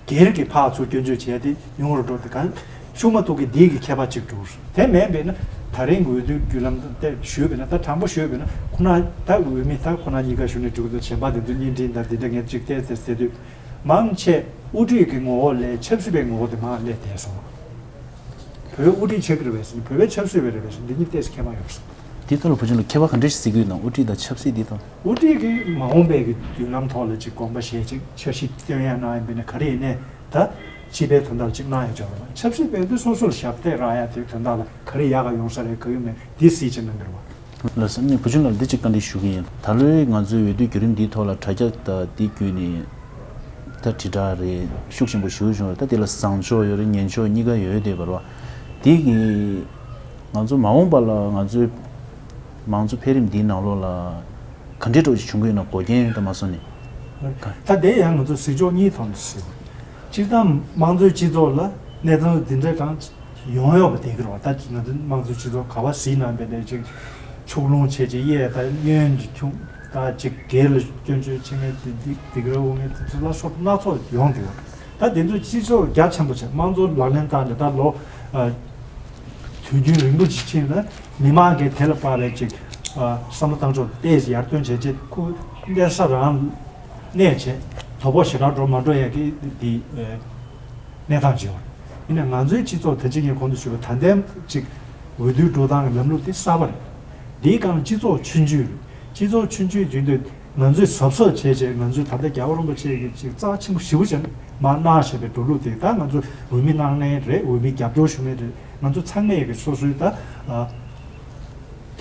སྒེར་གྱི་ཕར་ཚུར་སྐྱོན་བརྗོད་བྱས་ཏེ་ཡོང་རུ་འགྲོ་དེ་གང་ཤུགས་མ་གཏོགས་ཀྱི་འདི་གི་ཁྱད་པར་ཅིག་འགྲོ། དེ་མེད་པས་ན་ད་རིང་འོས་བསྡུའི་བརྒྱུད་ལམ་དེ་ཞུས་པས་ན། ད་དྲང་པོ་ཞུས་པས་ན། ཁོ་ན་ད་འོས་མི་ད་ཁོ་ན་གཉིས་ཀ་ཞུ་ནས་འགྲོ་གི་འདུག་གཞན་པ་དེ་ཚོ་བརྙན་འཕྲིན་དང་དེ་འདྲ་ངས་ཅིག་བལྟས་ཚེ་ཟེར་དུས། མང་ཆེ་དབུ་ཁྲིད་ཀྱི་ངོ་བོ་ལས་ཆབ་སྲིད་པའི་ངོ་བོ་དེ་མར་སླེབས་བསྡད་སོང་། བོད་དབུ་ཁྲིད་ཆགས་ཀྱི་རེད་པས་ཟེར། བོད་པའི་ཆབ་སྲིད་པ་རེད་པས་ཟེར། འདི་གཉིས་ཏོག་ཙམ་ཁྱད་པར་ཡོད་རེད། དེའི་ཐོག་ལ་བུ་ཆུང་ལགས་ཁྱད་པར་ག་འདྲ་ཞིག་གཟིགས་ཀྱི་ཡོད་ན། དབུ་ཁྲིད་དང་ཆབ་སྲིད་འདི་དང་། དབུ་ཁྲིད་ཀྱིས་མ་འོངས་པའི་གི་མདུན་ལམ་ཐོག་ལ་ཅིག་དགོངས་པ་བཞེས། ཅིག་འཆར་གཞི་བཏོན་ཡ་གནང་ཡ་ཡིན་པས་ན། ག་རེ་ཡིན་ནའི་ད་སྤྱི་པའི་དོན་དག་ལ་ཅིག་གནང་ཡ་འཇོག་རེད་པ། ཆབ་སྲིད་པས་འདི་སོ་སོ་ལ་ཞབས་སྟེགས་རག་ཡ་དེའི་དོན་དག་ལ་ག་རེ་ཡག་ག་ཡོང་ས་རེད། ག་ཡོད་མེད་འདི་གཟིགས་བྱས་གནང་གི་རེད་པ། ལགས་སོ། ཨ་ནི་བུ་ཆུང་ལགས་འདི་གཅིག་བཀའ་འདྲི་ཞུ་གི་ཡིན། ད་ལོའི་ང་ཚོའི་འོས་བསྡུའི་བརྒྱུད་རིམ་འདིའི་ཐོག་ལ་དྲ་རྒྱ་དང་འདི་བརྒྱུད་ནས་ད་དྲིལ་བསྒྲགས་རེད་ཤུགས་ཆེན་པོ་ཞེ་པོ་བྱུང་རེད། ད་དེ་ལ་བཟང་ཕྱོགས་ཡོད་རེད། ངན་ཕྱོགས་གཉིས་ཀ་ཡོད་བསྡད་པ་རེད་པ། དེ་གིས་ང་ཚོ་མ་འོངས་པ་ལ་ང་ཚོའི་མང་གཙོ་འཕེལ་རིམ་འདིའི་ནང་ལོགས་ལ་ག་འདྲའི་འདྲ་བོ་ཞིག་བྱུང་གི་ཡོད་ན། འགོག་རྐྱེན་ཡོད་དམ་མ་སོང་ནས། ད་དེ་ཡང་ང་ཚོ་གཟིགས་ཕྱོགས་གཉིས་ཐོག་ནས་གཟིགས། སྤྱིར་བཏང་དམངས་གཙོའི་སྤྱི་ཚོགས་ལ་གནས་སྟངས་འདི་འདྲ་གང་ཡོང་ཡོད་པ་དེ་གི་རེད་པ། ད་ང་ཚོ་དམངས་གཙོའི་སྤྱི་ཚོགས་ག་པར་གཟིགས་གནང་བས་ནས་ཅིག་ཕྱོགས་ལྷུང་བྱས་ཅིག་གཡས་དང་གཡོན་གྱི་ཁྱུང་དང་ཅིག་སྒེར་ལ་སྐྱོན་བརྗོད་བྱེད་མཁན་དེ་འདི་འདི་གི་རེད། འོ་ངས་དེ་ཚོ་ལ་སོགས་སྣ་ཚོགས་ཡོང་གི་ཡོད། ད་དེ་ཚོ་སྤྱི་ཚོགས་རྒྱ་ཆེན་པོ་བྱས། དམངས་གཙོ་ལག་ལེན་བསྟར་ནས་ད་ལོ་ཨ་དུས་རྒྱུན་རིང་པོ་ཅིག་ཕྱིན་ལ་མི་མང་གིས་དེ་ལ་དཔག་པའི་ཅིག་ཨ་བསམ་བློ་བཏང་ཕྱོགས་ཏོག་ཙམ་ཡར་ཐོན་བྱས་རྗེས། ཁོ་གནས་ས་རང་གནས་བྱས། དོ་ཕོག་ཞེ་དྲག་འགྲོ་མ་འགྲོ་ཡ་གི་འདི་ཨ་གནས་སྟངས་ཅིག་ཡོད་རེད། ཡིན་ནའི་ང་ཚོའི་སྤྱི་ཚོགས་ད་ཅི་ངས་གོང་དུ་ཞུས་པ། ད་ལྟའི་ཅིག་འོས་བསྡུའི་འགྲོ་སྟངས་ཀྱི་ལམ་ལུགས་དེ་གསར་པ་རེད། འདིའི་སྒང་ལ་སྤྱི་ཚོགས་ཆུང་ཆུང་རེད། སྤྱི་ཚོགས་ཆུང་ཆུང་བྱུང་དུས་ང་ཚོས་གཟབ་གཟབ་བྱས་བྱས། ང་ཚོས་ད་ལྟ་རྒྱལ་བ་རིན་པོ་ཆེ་གི་ཅིག་རྩ་ཆེན་པོ་ཞེ་པོ་ཅིག་མར་གནང་བཞིན་པའི་འགྲོ་ལུགས་དེ། ད་ང་ཚོ་འོས་མི་གནང་མཁན་རེད། འོས་མི་རྒྱབ་སྐྱོར་ཞུ་མཁན་རེད། ང་ཚོ་ཚང་མས་ཀྱི་སོ་སོའི་ད་ཨ་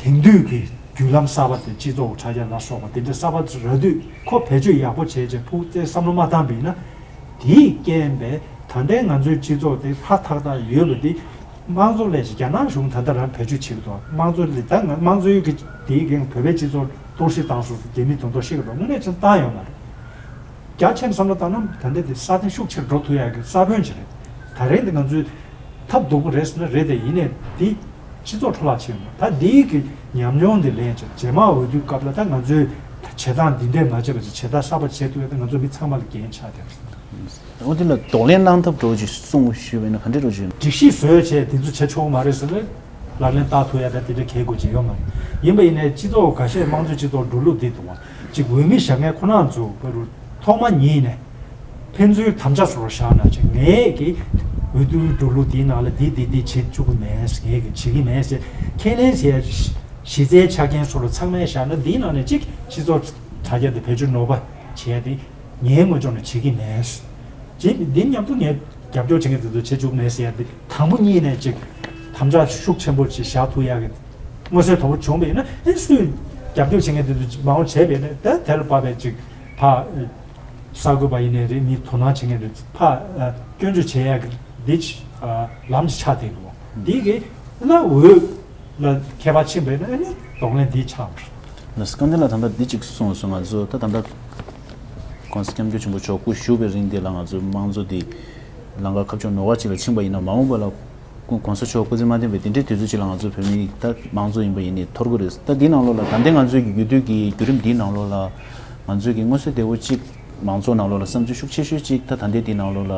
དེང་དུས་ཀྱི་བརྒྱུད་ལམ་གསར་པ་དེ། སྤྱི་ཚོགས་དྲ་རྒྱ་ལ་སོགས་པ་དེ་འདྲ་གསར་པ་རག་དུས། ཁོ་བེད་སྤྱོད་ཡག་པོ་བྱས་བྱས། ཕུགས་བསམ་བསམ་བློ་མ་བཏང་བས་ན། དེའི་རྐྱེན་པས་ད་ལྟའི་ང་ཚོའི་སྤྱི་ཚོགས་དེ་ཧ་ཐག་ཐག་ཡོད་པ་དེ། དམངས་གཙོ་ལས་ཀྱང་རྒྱ་ནག་གཞུང་ད་ལྟ་རང་བེད་སྤྱོད་བྱེད་ཀྱི་འདུག་དམངས་གཙོ་ལས་ད་ང་དམངས་གཙོའི་གི་དེའི་རྐྱེན་བོད་པའི་སྤྱི་ཚོགས་གཏོར་བཤིག་བཏང་སོང་ཟེར། རྒྱ་མིས་དོན་དག་ཤེས་ཀྱི་འདུག་དངོས་གནས་ཅིག་བཏང་ཡོད་མ་རེད། རྒྱ་ཆེན་བསམ་བློ་བཏང་ན་ད་ལྟ་དེ་སྲ་བརྟན་ཤུགས་ཆེར་འགྲོ་ཐུབ་ཡག་གི་ས་བོན་ཅིག་རེད། ད་རེས་འདི་ང་ཚོའི་ཐབས་སྡུག་པོ་རེད་ཟེར་ན་རེད་དེ། ཡིན་ནའི་འདི་སྤྱི་ཚོགས་འཕྲོ་བརླག་ཆེན་པོ། ད་འདིའི་གི་ཉམས་མྱོང་འདི་ལེན་བྱས། རྗེས་མ་འོས་བསྡུའི་སྐབས་ལ་ད་ང་ཚོས་བྱེད་སྟངས་འདི་འདྲས་མ་བྱས་པ་ཅིག་བྱེད་སྟངས་གསར་པ་བྱེད་ཐུབ་ཡ་ད་ང་ཚོ་མི་ཚང་མ་ལ་འགན་ཆགས་བསྡད་པ་རེད། འོ་དེ་ལ་གདོང་ལེན་གནང་ཐབས་འདྲ་བོ་ཅིག་གསུངས་ཞུས་པ་ཡིན་ན་ག་འདྲས་འདྲ་བོ་ཅིག་ཡོད། སྒྲིག་གཞི་བཟོས་བྱས་དེ་ཚོ་བྱེད་ཆོག་གི་མ་རེད་ཟེར་ན་ལག་ལེན་བསྟར་ཐུབ་ཡ་ད་དེ་འདྲ་གལ་དགོས་ཅིག་ཡོད་མ་རེད། ཡིན་པ་ཡིན་ནའི་སྤྱི་ཚོགས་འགའ་ཤས་དམངས་གཙོའི་སྤྱི་ཚོགས་འགྲོ་ལུགས་འདི་འདུག་བ། ཅིག་འོས་མི་བཞག་མཁན་ཁོ་རང་ཚོ་བར་ཐོག་མ་ཉིད་ནས་ཕན་ཚུན་དམ་བཅའ་བཟོ་འདྲ་བཞག་ན། ཅིག་ངས་ཀྱི་འོས་བསྡུའི་འགྲོ་ལུགས་འདིའི་ནང་ལ་འདི་འདི་འདི་བྱེད་བཅུག་གི་མེད། ངས་ཀྱི་བྱེད་ཀྱི་མེད་ཟེར་ཁས་ལེན་བྱས་གཞི་རྩའི་ཆ་རྐྱེན་བཟོ་འདྲ་ཚང་མ་བཞག་ན། འདིའི་ནང་ནས་ཅིག་སྤྱི་ཚོགས་དྲ་རྒྱ་འདི་བེད་སྤྱོད་ནོར་བ་བྱས་ཏེ། ངའི་ངོས་ཕྱོགས་ནས་བྱེད་ཀྱི་མེད། ཅེས་འདི་མཉམ་དུ་ངས་རྒྱབ་སྐྱོར་བྱེད་མཁན་དེ་ཚོ་བྱེད་བཅུག་མེད་ཟེར་ཡ་དེ། དང་པོ་ཉིད་ནས་ཅིག་དམ་བཅའ་ཤུགས་ཆེན་པོ་ཅིག་བཞག་ཐུབ་ཡ་གི་མངོན་གསལ་དོད་པོ་བྱུང་བ་ཡིན་ན། ཨེ་སུས་རྒྱབ་སྐྱོར་བྱེད་མཁན་དེ་ཚོ་མ་འོངས་བྱས་པ་ཡིན་ན། ད་དེ་ལ་དཔག་པའི་ཅིག་ཕ་གསར་འགོད་པ་ཡིན་ནའི་རེད། མི་དོ་སྣང་བྱེད་མཁན་རེད། ཕ་སྐྱོན་བརྗོད་བྱེད་ཡ་གི་འདི་ཅིག་ལམ་ཅིག་ཆགས་བསྡད་ཡོད། འདི་གི་ལ་འོས་ལ་ཁྱད་པར་ཕྱིན་པས་ན་ཨ་ནི་གདོང་ལེན་འདི་ཆགས་པ་རེད། ལགས་སོ། སྐལ་ལྡན་ལགས་ད་ལྟ་འདི་གཅིག་གསུངས་སོང་། ང་ཚོ་ད་ད་ལྟ་༸གོང་ས་༸སྐྱབས་མགོན་ཆེན་པོ་མཆོག་སྐུ་བཞུགས་པའི་རིང་འདི་ལ་ང་ཚོའི་དམངས་གཙོ་འདི་ལམ་ཁ་ཁ་ཕྱོགས་ནོར་བ་ཅིག་ལ་ཕྱིན་པ་ཡིན་ན། མ་འོངས་པ་ལ་ གོང་ས་མཆོག་སྐུ་ཚེ་མ་བརྟན་པའི་དེ་འདྲའི་དུས་ཚོད་ཅིག་ལ་ང་ཚོ་བོད་མི་ད་མང་གཙོ་ཡིན་པ་ཡིན་ནའི་འཐོར་གི་རེད། ད་འདིའི་ནང་ལོགས་ལ་ད་ལྟའི་ང་ཚོའི་གི་ཡུལ་དུས་ཀྱི་བརྒྱུད་རིམ་འདིའི་ནང་ལོགས་ལ་ང་ཚོའི་གི་མངོན་གསལ་དོད་པོ་གཅིག་མང་གཙོ་ནང་ལོགས་ལ་བསམ་ཚུལ་ཤུགས་ཆེ་ཤོས་གཅིག་ད་ད་ལྟའི་འདིའི་ནང་ལོགས་ལ་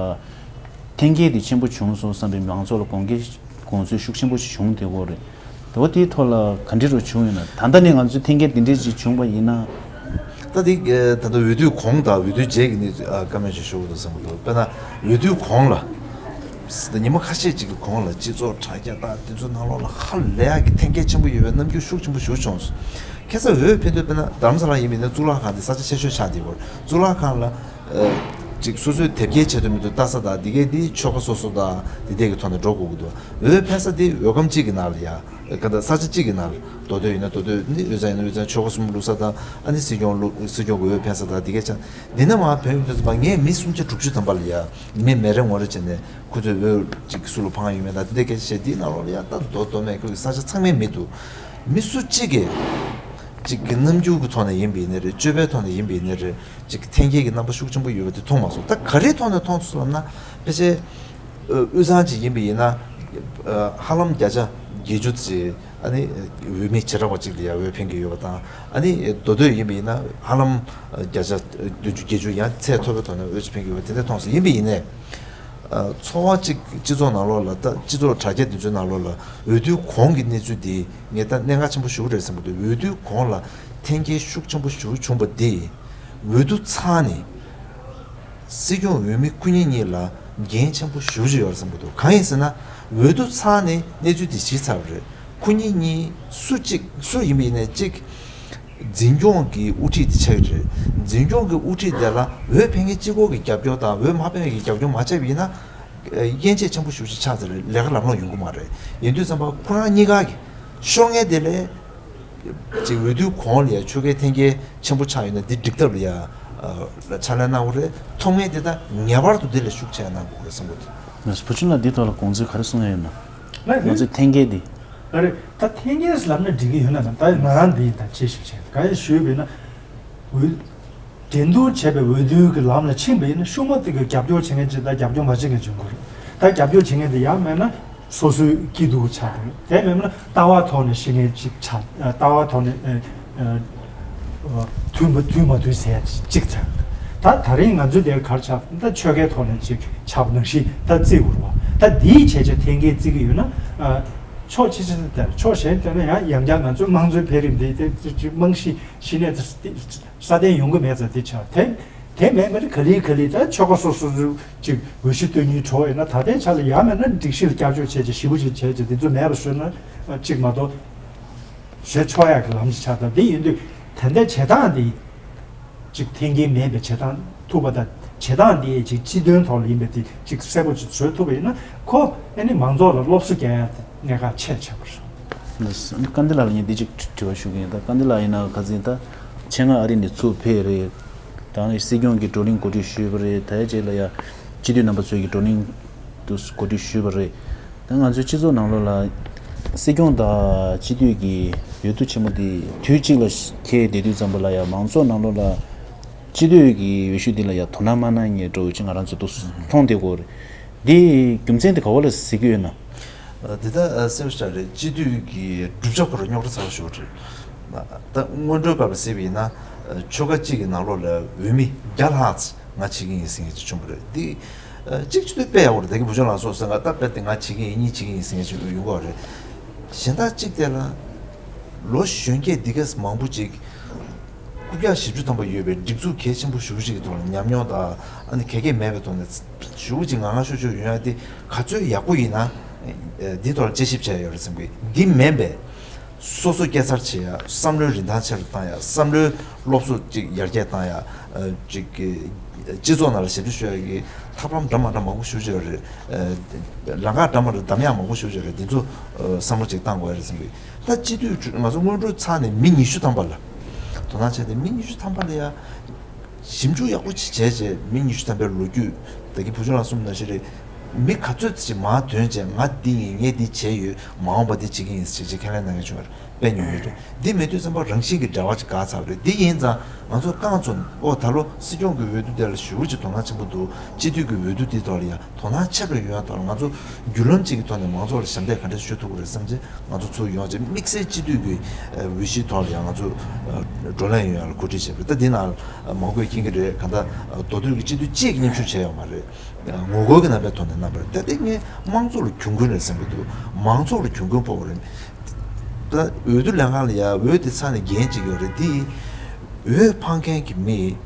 འཐེན་འཁྱེར་དེ་ཆེན་པོ་བྱུང་སོང་བསམ་པའི་མང་ཚོགས་ལ་དགོངས་འགལ་དགོངས་ཚུལ་ཤུགས་ཆེན་པོ་ཞིག་བྱུང་བསྡད་ཡོད་རེད། དེ་བ་དེའི་ཐོག་ལ་ག་འདྲ་རུ་བྱུང་ཡོད་ན། ད་ལྟ་ནས་ང་ཚོའི་འཐེན་འཁྱེར་འདི་འདྲས་ཅིག་བྱུང་བ་ཡིན་ན། ད་དེ་ད་ལྟ་འོས་བསྡུའི་གོང་དང་འོས་བསྡུའི་རྗེས་ཀྱི་གནས་ཚུལ་ཨ་བཀའ་མོལ་ཅིག་ཞུ་དགོས་འདུག་བསམ་གྱི་འདུག་དཔེར་ན་འོས་བསྡུའི་གོང་ལ་ཉི་མ་ཁ་ཤས་ཅིག་གི་གོང་ལ་སྤྱི་ཚོགས་དྲ་རྒྱ་དང་དེ་ཚོའི་ནང་ལོགས་ལ་ཧ་ལས་ཡག་གི་འཐེན་འཁྱེར་ཆེན་པོ་ཡོད་པའི་རྣམ་འགྱུར་ཤུགས་ཆེན་པོ་ཞིག་བྱུང་སོང་། ཁ་སང་འོས་འཕེན་དུས་དཔེར་ན་རྡ་རམ་ས་ལ་ཡིན་པ་ཡིན་ན་གཙུག་ལག་ཁང་དེ་ས་ཆ་ཆེ་ཤོས་ཆགས་བསྡད་ཡོད། གཙུག་ལག་ཁང་ལ་ཨ་ཅིག་སོ་སོའི་དེབ་སྐྱེལ་བྱེད་དུ་མི་འདུག་ལྟ་ས་དང་དེ་གའི་དེ་ཆོལ་ཁ་སོ་སོ་དང་དེ་འདྲས་ཀྱི་ཐོག་ནས་འགྲོ་དགོས་ཀྱི་འདུག་འོས་འཕེན་ས་དེ་འོས་སྒམ་གཅིག་གི་ནང་ལ་ཡ། ག་ད་ས་ཆ་གཅིག་གི་ནང་ལ་མདོ་སྟོད་ཡིན་ན་མདོ་སྟོད་ནི། དབུས་གཙང་ཡིན་ན་དབུས་གཙང་ཆོལ་ཁ་གསུམ་བླུགས་ས་དང་ཨ་ནི་སྲིད་སྐྱོང་བླུགས་སྲིད་སྐྱོང་གི་འོས་འཕེན་ས་དང་དེ་གས་ཆགས། འདི་ནས་མར་བོད་ཡོངས་ཀྱི་ཚོགས་པ་ངས་མི་སུམ་བརྒྱ་དྲུག་ཅུ་ཐམ་པ་ལ་ཡ་མི་མེད་རེ་ངོ་རེ་བྱས་ནས་ཁོ་ཚོས་འོས་གཅིག་སུ་ལ་འཕང་ཡོད་མེད་དང་དེ་འདྲ་སྐད་ཆ་བཤད། འདིའི་ནང་ལོགས་ལ་ཡ་ད་མདོ་མདོ་སྨད་ཁུལ་གྱི་ས་ཆ་ཚང་མའི་མི་འདུག་མི་སུ་གཅིག་གིས་གཅིག་གི་རྣམ་འགྱུར་གྱི་ཐོག་ནས་ཡིན་པ་ཡིན་ནའི་རེད། སྤྱོད་པའི་ཐོག་ནས་ཡིན་པ་ཡིན་ནའི་རེད། གཅིག་འཐེན་འཁྱེར་གྱི་རྣམ་པ་ཤུགས་ཆེན་པོ་ཡོད་པ་དེ་མཐོང་མ་སོང་། ད་ག་རེའི་ཐོག་ནས་མཐོང་སོང་ལབ་ན། ཕལ་ཆེར་དབུས་གཙང་ཅིག་ཡིན་པ་ཡིན་ན་ཧ་ལམ་བརྒྱ་ཆ་བརྒྱད་ཅུ་ཙམ་ཨ་ནི་འོས་མི་བྱེ་བྲག་པ་ཅིག་ལ་ཡང་འོས་འཕེན་གྱི་ཡོད་པ་དང་། ཨ་ནི་མདོ་སྟོད་ཡིན་པ་ཡིན་ན་ཧ་ལམ་བརྒྱ་ཆ་བདུན་ཅུ་བརྒྱད་ཅུ་ཡང་ཚད་མཐོ་པོའི་ཐོག་ནས་འོས་ཅིག་འཕེན་གྱི་ཡོད་པ་དེ་འདྲ་མཐོང་སོང་། ཡིན་པ་ཡིན་ནའི་ཚོར་བ་ཅིག་སྤྱི་ཚོགས་ནང་ལོགས་ལ་ད་སྤྱི་ཚོགས་དྲ་རྒྱ་འདི་ཚོའི་ནང་ལོགས་ལ་འོས་བསྡུའི་གོང་གི་གནས་ཚུལ་འདི་ངས་ད་གནད་འགག་ཆེན་པོ་ཞེ་པོ་རེད་བསམ་གྱི་འདུག་འོས་བསྡུའི་གོང་ལ་འཐེན་འཁྱེར་ཤུགས་ཆེན་པོ་ཞེ་པོ་བྱུང་བ་འདི་འོས་བསྡུ་ཚར་ནས། སྲིད་སྐྱོང་འོས་མི་སྐུ་ཉིད་གཉིས་ལ་འགན་ཆེན་པོ་ཞེ་པོ་ཅིག་ཡོད་རེད་བསམ་གྱི་འདུག་གང་ཡིན་ཟེར་ན། འོས་བསྡུ་ཚར་ནས་གནས་ཚུལ་དེ་ཞིག་ཚར་བ་རེད། སྐུ་ཉིད་གཉིས་སུ་གཅིག་སུ་ཡིན་པ་ཡིན་ནའི་གཅིག་འཛིན་སྐྱོང་གི་དབུ་ཁྲིད་དེ་ཆགས་ཀྱི་རེད། འཛིན་སྐྱོང་གི་དབུ་ཁྲིད་དེ་ལ་འོས་འཕེན་མཁན་གཅིག་པོ་གི་རྒྱབ་སྐྱོར་དང་འོས་མ་འཕེན་པའི་རྒྱབ་སྐྱོར་མ་བྱས་པ་ཡིན་ན། དབྱེ་འབྱེད་ཆེན་པོ་ཞེ་པོ་ཅིག་ཆགས་ཚར་རེད། ལས་ཀ་ལམ་ལྷོང་ཡོང་གི་མ་རེད། ཡིན་དུས་ཙམ་པ་ཁོ་རང་གཉིས་ཀ་གི་ཤོར་མཁན་དེ་ལས། ཅིག་འོས་བསྡུའི་གོང་ལ་ཡ་ཆོལ་ཁའི་འཐེན་འཁྱེར་ཆེན་པོ་ཆགས་ཡོད་ན་འདི་འགྲིག་ཐབས་ལ་ཡ་ཕྱག་ལས་གནང་དགོས་རེད། ཐོབ་མཁན་དེ་དག་ངེས་པར་དུ་འདི་ལ་ཤུགས་ཆེ་གནང་དགོས་རེད་བསམ་གྱི་འདུག་ང་ཚོ་བུ་ཆུང་ལགས་འདི་ཐོག་ལ་དགོངས་ཚུལ་ག་རེ་གསུང་ཡ་ཡོད་ན། ང་ཚོས་འཐེན་འཁྱེར་འདི། ཨ་རེད། ད་འཐེན་འཁྱེར་ལབ་ན་འགྲིག་གི་ཡོད་ན་ད་ང་རང་འདི་ཡིན་ད་ཅེས་ཞིག་བྱས་ག་ཡེ་ཞུས་པ་ཡིན་ན། འོས། འགྲན་བསྡུར་བྱས་པའི་འོས་བསྡུའི་གི་ལམ་ལ་ཕྱིན་པ་ཡིན་ན་ཤུགས་མ་དེ་གི་རྒྱབ་སྐྱོར་བྱེད་མཁན་ཅིག་དང་རྒྱབ་སྐྱོར་མ་བྱེད་མཁན་ཅིག་ཡོང་གི་རེད། ད་རྒྱབ་སྐྱོར་བྱེད་མཁན་དེ་ཡང་མེད་ན་སོ་སོའི་སྐྱིད་སྡུག་ཆགས་འདུག་དེ་མེད་ན་ལྟ་བ་ཐོག་ནས་ཤི་མཁན་ཅིག་ཆགས། ལྟ་བ་ཐོག་ནས་ཨ་ཨ་ཨ་མཐུན་པ་མཐུན་མ་མཐུན་ཟེར་ཅིག་ཆགས། ད་ད་རིང་ང་ཚོའི་དེ་གར་ཆགས་ད་ཆོལ་ཁའི་ཐོག་ནས་ཅིག་ཆགས་པ་ནང་བཞིན་ད་བརྩི་དགོས་རེད་བ། ད་འདིའི་བྱས་རྗེས་འཐེན་འཁྱེར་བརྩི་གི་ཡོད་ན་ཨ་ཕྱོགས་གཅིག་ཕྱིན་ན་དེར་ཕྱོགས་གཞན་དེ་ན་ཡང་ཡང་བསྐྱར་ང་ཚོའི་དམངས་གཙོའི་འཕེལ་རིམ་འདི་དེ་རྨང་གཞི་གཞི་ནས་སྲ་བརྟན་ཡོང་གི་མེད་ཙང་དེ་ཆགས། དེ་དེ་མེད་མེད་ག་ལེ་ག་ལེ་ད་ཆོལ་ཁ་སོ་སོ་ཚོ་ཅིག་འོས་གཞི་སྟོན་ཉིན་གྲོགས་ཡོད་ན་ད་ལྟའི་ཆ་ལ་ཡང་མེད་ན་སྒྲིག་གཞི་ལ་བསྐྱར་བཅོས་བྱས་ཅིག་ཞིབ་པོ་ཅིག་བྱས་ཅིག་དེ་ཚོ་མེད་པ་བཟོས་ན་ཅིག་མ་གཏོགས་བཟོས་ཆོག་ཡག་གི་ལམ་ཞིག་ཆགས། ད་འདི་ཡིན་དུས་ད་ལྟའི་བྱེད་སྟངས་འདི་ཅིག་འཐེན་འཁྱེར་མེད་པའི་བྱེད་སྟངས་ཐུབ་པ་དང་བྱེད་སྟངས་འདི་ཅིག་སྤྱི་དོན་ཐོག་ལ་ཡིན་པའི་དེ་ཅིག་གསལ་པོ་ཅིག་བཟོས་ཐུབ་པ་ཡིན་ན་ཁོ་ཨ་ནི་མང་ཚོགས་ལ་སློབ་གསོ་རྒྱག་ཡག་དེ་གནད་འགག་ཆེ་ཆེ་བ་རེད། ལགས་སོ། ཨ་ནི་བཀའ་འདི་ལགས་ལ་ངས་འདི་གཅིག་དྲི་བ་ཞུ་གི་ཡིན། ད་བཀའ་འདི་ལགས་ཡིན་ན་ཁ་སང་ད་ཆེད་མངགས་ཨ་རི་ནས་ཚུར་ཕེབས་རེད། ད་ནི་སྲིད་སྐྱོང་གི་བགྲོ་གླེང་གོ་སྒྲིག་ཞུས་པ་རེད། ད་ཡ་རྗེས་ལ་ཡ་སྤྱི་འཐུས་རྣམ་པ་ཚོས་ཀྱི་བགྲོ་གླེང་དུ་གོ་སྒྲིག་ཞུས་པ་རེད། ད་ང་ཚོའི་སྤྱི་ཚོགས་ནང་ལོགས་ལ་སྲིད་སྐྱོང་དང་སྤྱི་འཐུས་ཀྱི་འོས་བསྡུ་ཆེན་མོ་འདི་དུས་གཅིག་ལ་འཁེལ་བསྡད་དུས་ཙམ་པ་ལ་ཡ་མང་ཚོགས་ནང་ལོགས་ལ་སྤྱི་འཐུས་ཀྱི་འོས་ཤོག་འདི་ལ་ཡ་དོ་སྣང་མ་གནང་མཁན་འདྲ་བོ་ཅིག་ང་རང་ཚོ་འདུག་མཐོང་བསྡད་ཀྱི་ཡོད་རེད། འདི་རྒྱུ་མཚན་དེ་ག་བ་ལ་ཟེར་གྱི་ཡོད་ན། འདི་ལྟར་གསལ་པོ་ཞིག་རེད། སྤྱི་འཐུས་ཀྱི་གྲུབ་ཆ་ཁོ་རང་རྙོག་དྲ་ཚ་བ་ཞིག་རེད། ད་སྔོན་འགྲོའི་སྐབས་ལ་གཟིགས་པ་ཡིན་ན་ཆོལ་ཁ་གཅིག་གི་ནང་ལོགས་ལ་འོས་མི་བརྒྱ་ལྷག་ཙམ་ང་བྱེད་ཀྱི་ཡིན་ཟེར་མཁན་ཅིག་བྱུང་བ་རེད། འདི་གཅིག་བྱེད་དུས་དཔེ་ཡག་པོ་རེད། ད་གིན་བུ་ཆུང་ལགས་སོགས་ཟེར་ང་ད་དཔེ་དེ་ང་བྱེད་ཀྱི་ཡིན་གཉིས་བྱེད་ཀྱི་ཡིན་ཟེར་མཁན་ཅིག་ཡོང་གི་རེད། གཞན་དག་གཅིག་དེ་ལ་ལོ་གཞོན་སྐྱེས་འདི་གས་མང་པོ་ཅིག་རྐུབ་བཀྱག་བཞི་བཅུ་ཐམ་པ་ཡོད་པའི་སྒྲིག་འཛུགས་གལ་ཆེན་པོ་ཞེ་པོ་ཅིག་གི་ཐོག་ལ་ཉམས་མྱོང་དང་ཨ་ནི་ག་གེ་མེད་པའི་ཐོག་ནས་ཞེ་པོ་ཅིག་ངང་ངང་ཤུགས་ཆེ་ཡོང་ཡ་དེ་ག་ཚོད་ཡག་པོ་ཡིན་ན་འདི་ཐོག་ལ་དཔྱད་ཞིབ་བྱས་ཡོད་རེད་བསམ་གི། འདི་མིན་པའི་སོ་སོ་སྐྱེ་འཚར་བྱེད་ཡ། བསམ་བློའི་རིན་ཐང་ཆེ་རུ་བཏང་ཡ། བསམ་བློའི་སློབ་གསོ་ཅིག་ཡར་རྒྱས་བཏང་ཡ། ཅིག་སྤྱི་ཚོགས་ནང་ལ་ཞབས་ཕྱི་ཞུ་ཡ་གི་ཐབས་ལམ་འདྲ་མ་འདྲ་མང་པོ་ཞེ་པོ་ཅིག་ཡོད་རེད། ལམ་ཁ་འདྲ་མ་འདྲ་གདམ་ཡག་མང་པོ་ཞེ་པོ་ཅིག་ཡོད་རེད། འདི་ཚོ་བསམ་བློ་ཅིག་བཏང་དགོས་ཡ་རེད་བསམ་གི། ད་སྤྱི་འཐུས་ང་ཚོ་སྔོན་འགྲོ་ཚར་ནས་མི་ཉི་ཤུ་ཐམ་པ་ལ་དོ་སྣང་བྱས་ཏེ་མི་ཉི་ཤུ་ཐམ་པ་ལ་ཡ་ཞིབ་འཇུག་ཡག་པོ་ཅིག་བྱས་རྗེས་མི་ཉི་ཤུ་ཐམ་པའི་ལོ་རྒྱུས། ད་གིན་བུ་ཆུང་ལགས་གསུངས་ནང་བཞིན་རེད། མི་ག་ཚོད་ཅིག་མར་ཐོན་རྗེས་ང་འདི་ཡིན། ངས་འདི་བྱས་ཡོད། མ་འོངས་པ་འདི་བྱེད་ཀྱི་ཡིན་ཟེར་བྱས་ཁས་ལེན་གནང་མཁན་བྱུང་བ་རེད། སྤེལ་མྱོང་ཡོད་རེད། འདི་མེད་དུས་ཙམ་པ་རང་བཞིན་གྱི་འབྲེལ་བ་ཅིག་འགག་ཚར་རེད། འདི་ཡིན་ཙང་ང་ཚོ་རྐང་བཙུགས་ཨོ་ད་ལོ་སྲིད་སྐྱོང་གི་འོས་བསྡུ་དེ་ལ་ཞེ་པོ་ཅིག་དོ་སྣང་ཆེན་པོ་འདུག་སྤྱི་འཐུས་ཀྱི་འོས་བསྡུ་འདི་ཐོག་ལ་ཡང་དོ་སྣང་ཆེ་རུ་ཡོང་ཡ་ཐོག་ལ་ང་ཚོ་བརྒྱུད་ལམ་གཅིག་གི་ཐོག་ནས་མང་ཚོགས་ལ་ཞབས་འདེགས་ག་འདྲ་ཞུ་ཐུབ་ཀྱི་རེད་བསམ་བྱས་ང་ཚོ་ཚུར་ཡོང་བྱས་དམིགས་བསལ་སྤྱི་འཐུས་ཀྱི་འོས་གཞིའི་ཐོག་ལ་ཡང་ང་ཚོ་བགྲོ་གླེང་ཡོང་ཡ་ལ་གོ་སྒྲིག་བྱས་པ་རེད། ད་འདི་ནང་མང་པོས་མཁྱེན་གྱི་རེད། གང་ལྟར་མདོ་སྟོད་ཀྱི་སྤྱི་འཐུས་གཅིག་མཉམ་ཞུགས་བྱས་ཡོད་མ་རེད། ངོ་རྒོལ་གྱི་རྣམ་པའི་ཐོག་ནས་གནང་བ་རེད། ད་ལྟ་ངས་དམངས་གཙོ་ལ་གྱོང་གུན་རེད་བསམ་གྱི་འདུག་མང་ཚོགས་ལ་གྱོང་གུན་ཕོག་པ་རེད། ད་འོས་བསྡུ་ལས་ཁང་ལ་ཡ་འོས་དེ་ཚར་ནས་འགན་གཅིག་ཡོད་རེད། དེ་འོས་འཕང་མཁན་གྱི་མི་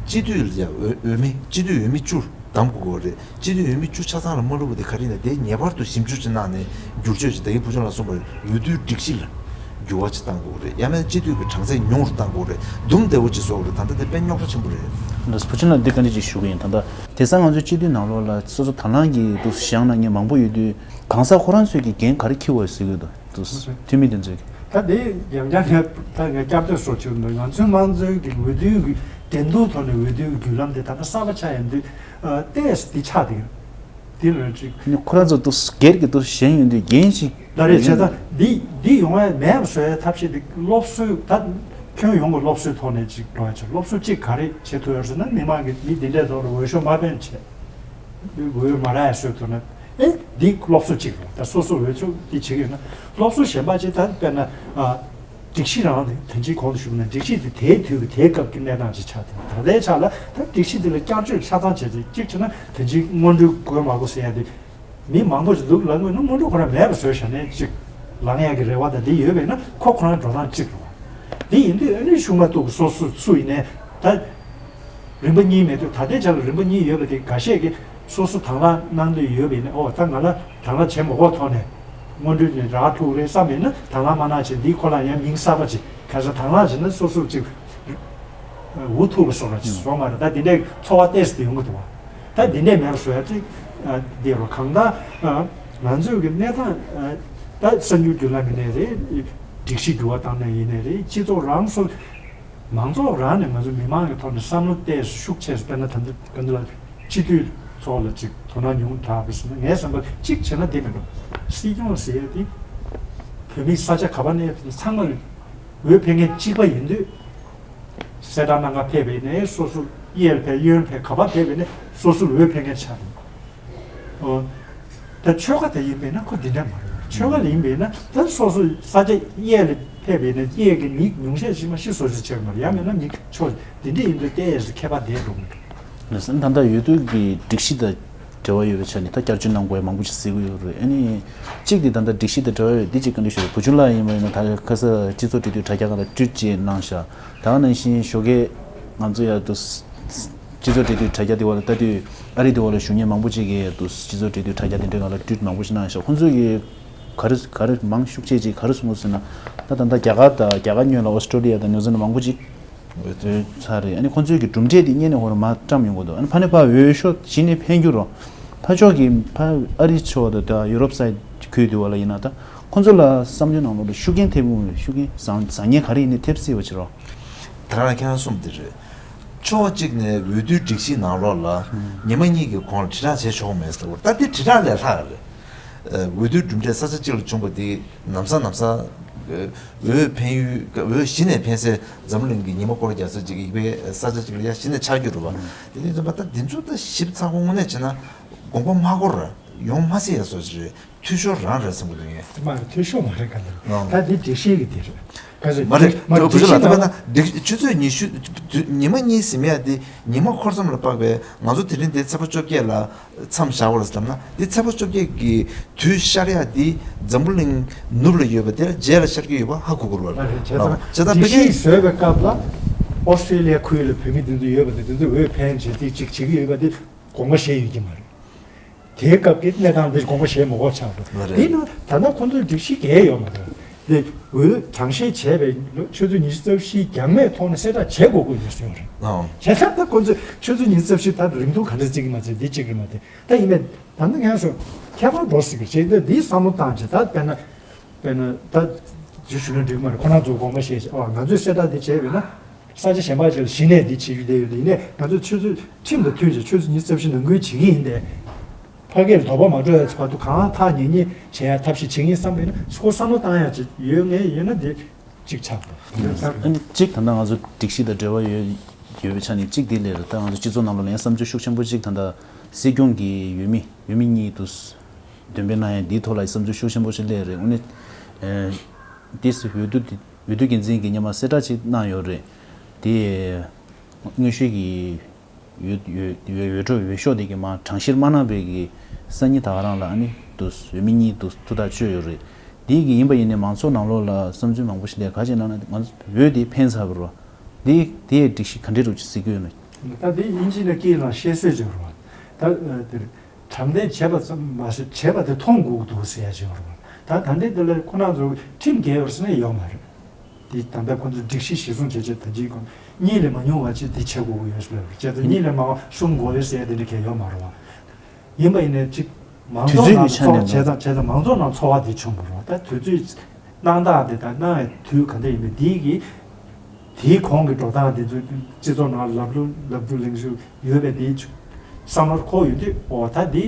སྤྱི་འཐུས་ལ་ཡ་འོས་འོས་མི་སྤྱི་འཐུས་འོས་མི་བཅུ་བདམས་དགོས་ཀྱི་རེད། སྤྱི་འཐུས་འོས་མི་བཅུ་ཆ་ཚང་ལ་མ་བླུགས་པ་དེ་ག་རེ་ཡིན་ན་དེ་ངེས་པར་དུ་ཞིབ་འཇུག་ཅིག་གནང་ནས་བསྒྱུར་བཅོས་ཅིག་ད་གིན་བུ་ཆུང་ལགས་གསུངས་པར་འོས་བསྡུའི་སྒྲིག་གཞི་ལ་འགྱུར་བ་ཅིག་གཏང་དགོས་ཀྱི་རེད། ཡང་ན་སྤྱི་འཐུས་ཀྱི་གྲངས་ཚད་ཉུང་རུ་གཏང་དགོས་ཀྱི་རེད། འདུམ་བདེ་བོ་ཅིག་བཟོ་དགོས་རེད། ད་ལྟ་དེ་དཔེ་རྙོག་དྲ་ཆེན་པོ་རེད། ལགས་བུ་ཆུང་ལགས་འདི་ག་འདྲ་ཅིག་ཞུ་གི་ཡིན། ད་ལྟ་དེང་སང་ང་ཚོའི་སྤྱི་འཐུས་ནང་ལོགས་ལ་སོ་སོ་དང་བླངས་ཀྱིས་འདུག་བཞེངས་གནང་མཁན་མང་པོ་ཡོད་དུས་གང་ཟག་ཁོ་རང་ཚོས་ཀྱི་འགན་ག་རེ་འཁྱེར་དགོས་ཟེར་གྱི་འདུག་འདུག་འཐུས་མི་དེ་ཚོས་ཀྱི། ད་དེ་ཡང་བསྐྱར་ངས་ད་ངས་བསྐྱར་ཟློས་སོགས་བྱེད་འདུག་ང་ཚོའི་དམངས་གཙོའི་གི་འོས་བསྡུའི་གི་འགྲན་བསྡུར་ཐོག་ནས་འོས་བསྡུའི་བརྒྱུད་ལམ་དེ་ད་ལྟ་གསར་པ་ཆགས་ཡོང་དུས་ཏོག་ཙམ་དེ་ཆགས་བསྡད་ཡོད། དེ་ལ་ཅིག་ནི་ཁོ་རང་ཚོ་འདུག་སྒེར་གྱི་འདུག་བཞེངས་ཡོང་དུས་འགན་ཞིག་ད་རེད་བྱས་ཙང་འདི་འདི་ཡོང་བའི་མེད་པ་བཟོ་ཡའི་ཐབས་ཤེས་དེ་སློབ་གསོའི་ད་ཁྱོན་ཡོངས་ཀྱི་སློབ་གསོའི་ཐོག་ནས་ཅིག་འགྲོ་ཡ་ཅིག་སློབ་གསོ་ཅིག་ག་རེ་བྱེད་ཐུབ་ཡོད་ཟེར་ན་མི་མང་གི་མི་འདི་འདྲའི་ཐོག་ལ་འོས་ཤོག་མ་འཕེན་བྱས། འོས་མ་རག་ཡ་བཟོས་ཐུབ་ན། ཨེ་འདི་སློབ་གསོ་གཅིག་རེད། ད་སོ་སོ་འོས་ཚོད་འདི་བྱེད་ཀྱི་ཡོད་ན་སློབ་གསོ་གཞན་པ་ཅིག་ད་དཔེར་ན་ཨ་སྒྲིག་གཞི་རང་དེ་དོན་ཆེན་གོང་དུ་ཞུགས་ན་སྒྲིག་གཞི་དེ་དེའི་དུས་ཀྱི་དེའི་སྐབས་ཀྱི་གནས་སྟངས་ཅིག་ཆགས་ཏེ་ད་ལྟའི་ཆ་ལ་ད་སྒྲིག་གཞི་འདི་ལ་བསྐྱར་བཅོས་ཆ་ཚང་བྱས་ཏེ་གཅིག་བྱས་ན་དོན་ཆེན་སྔོན་འགྲོའི་དགོས་མ་དགོས་ཟེར་ཡ་དེ་མི་མང་པོ་ཞིག་འདུག་ལབ་དགོས་ན་སྔོན་འགྲོ་ཁོ་རང་མེད་པ་བཟོས་བཞག་ནས་གཅིག་ལངས་ཡ་གི་རེ་བ་དང་འདི་ཡོད་པས་ན་ཁོ་ཁོ་རང་འགྲོ་སྟངས་གཅིག་རེད་བ། འདི་ཡིན་དུས་ཨ་ནི་གཞུང་མ་གཏོགས་སོ་སོ་སུ་ཡིན་ནའི་ད། རིམ་པ་གཉིས་མེད་དུས་ད་ལྟའི་ཆ་ལ་རིམ་པ་གཉིས་ཡོད་པ་དེ་འགའ་ཤས་ཀྱིས་སོ་སོ་དང་བླངས་གནང་འདོད་ཡོད་པ་ཡིན་ན་ཨོ་ད་ང་ལ་དང་བླངས་བྱེད་མ་དགོས་ཐོག་ནས་སྔོན་འགྲོའི་ནས་རག་ཐུག་རེད་བསམ་ཡིན་ན་དང་བླངས་མ་གནང་བྱས་འདིའི་ཁོ་ལ་ཡང་མིང་གསར་པ་ཅིག་ག་ས་དང་བླངས་བྱས་ན་སོ་སོ་ཅིག་འུ་ཐུག་པ་སོགས་ལ་ཅིག་བཟོ་མ་རེད། ད་འདི་འདྲའི་ཚོར་བ་ཏོག་ཙམ་དེ་ཡོང་གི་འདུག་བ། ད་འདི་འདྲའི་མེད་པ་བཟོ་ཡ་ཅིག་འདི་རུ་གང་ལྟར་ང་ཚོས་ཀྱི་གནས་སྟངས་ད་གསར་འགྱུར་བརྒྱུད་ལམ་ཡིན་ནའི་རེད། སྒྲིག་གཞི་འགྱུར་བ་བཏང་ནའི་ཡིན་ནའི་རེད། སྤྱི་ཚོགས་རང་སོ། མང་ཚོགས་རང་ནས་ང་ཚོ་མི་མང་གི་ཐོག་ནས་བསམ་བློ་ཏོག་ཙམ་ཤུགས་ཆེ་ཙམ་དཔེར་ན་ད་ལྟ་ཀན་ལ་སྤྱི་འཐུས་ཚོགས་ལ་ཅིག་དོ་སྣང་ཉུང་དྲགས་པ་ཟེར་ན་ངའི་བསམ་པར་གཅིག་བྱས་ན་འདི་མི་འགྲོ། སྲིད་སྐྱོང་ཟེར་ཡས་འདི་བོད་མིའི་ས་ཆ་ག་པ་ནས་ཚང་མ་ལ་འོས་འཕེན་མཁན་གཅིག་པ་ཡིན་དུས་གསལ་བསྒྲགས་གནང་ག་ཕེབས་པ་ཡིན་ནའི་སོ་སོ་གཡས་ལ་ཕེབས་གཡོན་ཕེབས་ག་པར་ཕེབས་པ་ཡིན་ནའི་སོ་སོ་ལ་འོས་འཕེན་མཁན་ཆགས་འདུག་ཨོ། ད་ཆོལ་ཁ་དེ་ཡིན་པས་ན་ཁོ་འདི་འདྲ་མ་རེད། ཆོལ་ཁ་ལ་ཡིན་པས་ན་ད་སོ་སོ་ས་ཆ་གཡས་ལ་ཕེབས་པས་ན་གཡས་ཀྱི་མི་ཉུང་ཤས་ཤིག་མ་ཤི་སོ་སོ་ཆགས་མ་རེད། ཡང་མིན་ན་མི་ཆོ་འདི་འདྲ་ཡིན་དུས་ཏོག་ཙམ་ཁྱད་པར་འདས་འགྲོ་གི་འདུག་ལགས་སོ། ད་ལྟ་འོས་བསྡུ་གི་སྒྲིག་གཞི་དང་འབྲེལ་བ་ཡོད་པའི་ཆ་ནས་ད་བསྐྱར་བཅོས་གནང་དགོས་མང་པོ་ཞིག་གཟིགས་ཀྱི་ཡོད་རེད། ཨ་ནི་གཅིག་དེ་ད་ལྟ་སྒྲིག་གཞི་དང་འབྲེལ་བ་ཡོད་འདི་གཅིག་བཀའ་འདྲི་ཞུ། བུ་ཆུང་ལགས་ཡིན་པ་ཡིན་ན་ད་ཁ་སང་སྤྱི་ཚོགས་འབྲེལ་མཐུད་དྲ་རྒྱ་སྒང་ལ་ཊུ་ཝིཊ་ཅིག་གནང་ཤག་ད་ག་ནང་བཞིན་ཞོགས་ཀས་ང་ཚོ་ཡ་དུ་སྤྱི་ཚོགས་འབྲེལ་མཐུད་དྲ་རྒྱ་དེ་བ་ལ་ལྟ་དུས་ཨ་རི་དེ་བ་ལ་བཞུགས་མཁན་མང་པོ་ཅིག་གིས་དུ་སྤྱི་ཚོགས་འབྲེལ་མཐུད་དྲ་རྒྱ་དེ་འདྲའི་སྒང་ལ་ཊུ་ཝིཊ་མང་པོ་ཞིག་གནང་ཤག་ཁོང་ཚོས་ཀྱིས་ག་རེ་ག་རེ་མང་ཤུགས་ཆེ་ཅིག་ག་རེ་གསུངས་ཡོད་ཟེར་ན། ད་ད་ལྟ་རྒྱ་གར་དང་རྒྱ་གར་ཉོན་ལ་ཨོ་སི་ཀྲོ་ལི་ཡ་དང་ནིའུ་ཛི་ལན་མང་པོ་ཅིག་འོས་ཐོན་ཚར་རེད། ཨ་ནི་ཁོང་ཚོས་ཀྱི་གྲུབ་འབྲས་དེ་སྔོན་ནས་ཧོར་མ་བཀྲམ་ཡོང་གི་འདུག་ཨ་ནི་ཕ་ནས་ཕ་འོས་ཤོག་གཞི་ནས་འཕེན་རྒྱུ་རོ། ཕ་ཕྱོགས་ཀྱི་ཕ་ཨ་རི་ཕྱོགས་དང་ད་ཡུ་རོབ་སའི་ཁུལ་དུ་བ་ལ་ཡིན་ན་ད་ཁོང་ཚོ་ལ་བསམ་བློའི་ནང་ལོགས་ལ་ཤུགས་རྐྱེན་ཐེབས་ཤུགས་རྐྱེན་བཟང་བཟང་ངན་ག་རེ་ཡིན་ནའི་ཐེབས་སྲིད་པ་ཅིག་རོ། ད་རང་ཁྱེད་རང་གསུངས་དེ་རེད། ཕྱོགས་གཅིག་ནས་འོས་བསྡུའི་སྒྲིག་གཞིའི་ནང་ལོགས་ལ་ཉི་མ་གཉིས་ཀྱི་གོང་ལ་དྲིལ་བསྒྲགས་བྱས་ཆོག་མེད་ཟེར་བ་ད་དེ་དྲིལ་བསྒྲགས་ལས་ལྷག་རེད། འོས་བསྡུའི་གྲུབ་འབྲས་ས་ཆ་གཅིག་ལ་བྱུང་བ་དེ་ནམ་ས་ནམ་ས་འོས་འཕེན་ཡུལ་འོས་གཞི་ནས་འཕེན་སའི་འཛམ་བུ་གླིང་གི་ཉི་མ་སྐོར་རྒྱག་ས་ཅིག་ཡིན་པའི་ས་ཆ་གཅིག་ལ་ཡ་གཞི་ནས་ཆགས་རྒྱུ་རེད་བ། དེ་དུས་ཙམ་པ་ད་འདི་ཚོ་ད་ཞིབ་ཚགས་པོ་དངོས་གནས་བྱས་ན་དགོངས་པ་མ་འཁོར་ཡོང་མ་སྲིད་ཡ་བཟོ་ཅིག་རེད། འཐུས་ཤོར་རང་རེད་བསམ་གྱི་འདུག་ངས། དེ་མ་རེད། འཐུས་ཤོར་མ་རེད་ག་ལ། ཨང་། ད་འདི་སྒྲིག་གཞི་གི་དེ་རེད། ག་ཚོད་མ་རེད། མ་རེད། བུ་ཆུང་ལགས་ད་དཔེར་ན་སྒྲིག་ཆུ་ཚོད་ཉི་ཤུ་ཉི་མ་གཉིས་ཟིན་ཡ་དེ་ཉི་མ་འཁོར་མཚམས་ལ་དཔག་པའི་ང་ཚོ་དེ་རིང་དེ་ཚེས་པ་བཅོ་བརྒྱད་ལ་མཚམས་བཞག་པ་ལ་བསམ་ན་དེ་ཚེས་པ་བཅོ་བརྒྱད་ཀྱི་དུས་ཤར་ཡ་དེ་འཛམ་བུ་གླིང་ནུབ་ལ་ཡོད་པ་དེ་ལ་རྗེས་ལ་ཤར་གྱི་ཡོད་པ་ཧ་གོ་དགོས་རེད་བ། མ་རེད། བྱས་ཙང་བྱས་ཙང་སྒྲིག་གཞི་བཟོས་པའི་སྐབས་ལ་ཨོ་སི་ཀྲི་ལི་ཡ་ཁུལ་ལ་བོད་མི་དེ་ཚོ་ཡོད་པ་དེ་དེ་ཚོ་འོས་འཕེན་བྱེད་ཅིག་བྱེད་ཀྱི་ཡོད་པ་དེ་དགོངས་པ་བཞེས་ཡོད་ཀྱི་མ་རེད། དེའི་སྐབས་ཀྱི་གནས་སྟངས་འདི་དགོངས་པ་བཞེས་མ་དགོས་ཆགས་འགྲོ། ལགས་རེད། དེ་ནི་ད་ལྟ་ཁོང་ཚོའི་སྒྲིག་གཞི་འགལ་ཡོད་མ་རེད། དེ་འོས་གྲངས་བཤེར་བྱས་པའི་ཆུ་ཚོད་ཉི་ཤུ་རྩ་བཞིའི་འགྱངས་མེད་ཐོག་ནས་གསལ་བསྒྲགས་བྱེད་དགོས་དགོས་ཡོད་ཟེར་ཡོད་རེད། ཨང་། བྱས་ཙང་ད་ཁོང་ཚོས་ཆུ་ཚོད་ཉི་ཤུ་རྩ་བཞི་ད་རིང་ཐུང་ག་འདྲ་བརྩི་གི་མ་བརྩི་འདི་གཅིག་རེད་མ་རེད། ད་ཡིན་ནའི་ད་ནི་ངས་སོ་ཁྱད་པར་འགྲོ་སྲིད་གི་བྱས་ཏེ་འདིའི་བསམ་བློ་བཏང་བྱས་ད་དཔེར་ན་དཔེར་ན་ད་ཇི་ཞུ་ན་འགྲིག་མ་རེད། ཁོ་རང་ཚོ་དགོངས་པ་བཞེས་བྱས་ཨ་ང་ཚོས་གསལ་བསྒྲགས་འདི་བྱས་པས་ན། ས་ཆ་གཞན་པ་ཅིག་ལ་གཞི་ནས་འདི་བྱེད་རྒྱུ་དེ་ཡོད་དེ་ཡིན་ནའི་ང་ཚོས་ཆུ་ཚོད་ཁྲིམས་དང་མཐུན་ཞིང་ཆུ་ཚོད་ཉི་ཤུ་རྩ་བཞི་ནང་ཁུལ་བྱེད་ཀྱི་ཡིན་ཏེ། ཕ་གིར་དོགས་པ་མ་འགྲོ་བའི་བར་དུ་གང་ཐག་ཉེ་ཉེ་བྱེད་ཡ་ཐབས་ཤེས་བྱེད་ངེས་བསམ་པ་ཡིན་ན་ཁོ་བསམ་བློ་བཏང་ཡ་ཅིག་ཡོད་ངེས་ཡོད་ན་འདི་གཅིག་ཆགས་འགྲོ། ཨ་ནི་གཅིག་ད་ལྟ་ང་ཚོ་སྒྲིག་གཞི་དང་འབྲེལ་བ་ཡོད་ཡོད་པའི་ཆ་ནས་གཅིག་དེ་ལས་རེད། ད་ང་ཚོ་སྤྱི་ཚོགས་ནང་ལོགས་ལ་ཡང་བསམ་ཚུལ་ཤུགས་ཆེན་པོ་གཅིག་ད་ལྟ་སྲིད་སྐྱོང་གི་འོས་མི་འོས་མི་གཉིས་དུ་འདོན་སྤེལ་གནང་ཡ་འདིའི་ཐོག་ལ་བསམ་ཚུལ་ཤུགས་ཆེན་པོ་ཞིག་སླེབས་རེད། དངོས་གནས་ཨ་དེ་འོས་བསྡུ་འོས་བསྡུ་འགན་འཛིན་གྱིས་སྔོན་མ་གསལ་བསྒྲགས་ཅིག་གནང་ཡོད་རེད། དེ་དངོས་ཤུགས་ཀྱི་འོས་འོས་འོས་འོས་སྒྲུབ་འོས་ཤོག་དེ་གི་མར་གྲངས་བཤེར་མ་གནང་བའི་གི་སང་ཉིན་ད་ག་རང་ལ་ཨ་ནི་དུ་འོས་མི་གཉིས་དུ་ཐུགས་ཐག་གཅོད་ཡོད་རེད། དེ་གི་ཡིན་པ་ཡིན་ནའི་མང་ཚོགས་ནང་ལོགས་ལ་བསམ་ཚུལ་མང་པོ་ཞིག་སླེབས། ག་ཅིག་ལབ་ན་ང་ཚོ་འོས་དེ་ཕན་ཚར་བ་རེད་བ། དེ་དེའི་སྒྲིག་གཞི་ག་འདྲས་འདྲ་ཅིག་གཟིགས་ཀྱི་ཡོད་ན། ད་དེ་དབྱིན་ཇི་ནས་སྐད་ལ་བཤད་སྲོལ་ཅིག་ཡོད་རེད་བ། ད་དེར་དྲང་བདེན་བྱས་པ་ཙམ་མ་ཟད་བྱས་པ་དེ་མཐོང་དགོས་ཀྱི་འདུག་ཟེར་ཡ་ཅིག་ཡོད་རེད་བ། ད་ད་ལྟའི་འདི་ལ་ཁོ་རང་ཚོ་ཁྲིམས་འགལ་བ་ཟེར་ན་ཡོད་མ་རེད། དེ་ད་ལྟ་ཁོ་ཚོ་སྒྲིག་གཞི་གཞིར་བཟུང་བྱས་བྱས་ད་ཅིག་གོ་གཉིས་ལས་མ་ཉུང་བ་ཅིག་དེ་བྱེད་དགོས་ཀྱི་ཡོད་ཟེར་བ་རེད། བྱས་ཙང་གཉིས་ལས་མང་བ་གསུམ་དགོས་ཡོད་ཟེར་ཡ་དེ་འདྲ་གང་ཡང་ཡོད་མ་རེད་བ། ཡིན་པ་ཡིན་ནའི་ཅིག་མང་ཚོགས་ནང་ཚོགས་བྱས་ཙང་བྱས་ཙང་མང་ཚོགས་ནང་ཚོར་བ་དེ་བྱུང་བ་རེད་བ། ད་དུས་ཚོད་གནང་སྟངས་དེ་དང་གནང་བའི་དུས་ག་འདྲ་ཡིན་པའི་དེའི་གི་དེའི་གོང་གི་འགྲོ་སྟངས་དེ་ཚོ་སྤྱི་ཚོགས་ནང་ལབ་ལུགས་ལབ་རྒྱུ་གླེང་རྒྱུ་ཡོད་པའི་དེའི་བསམ་བློར་འཁོར་ཡོང་དུས་ཨོ་ད་འདི་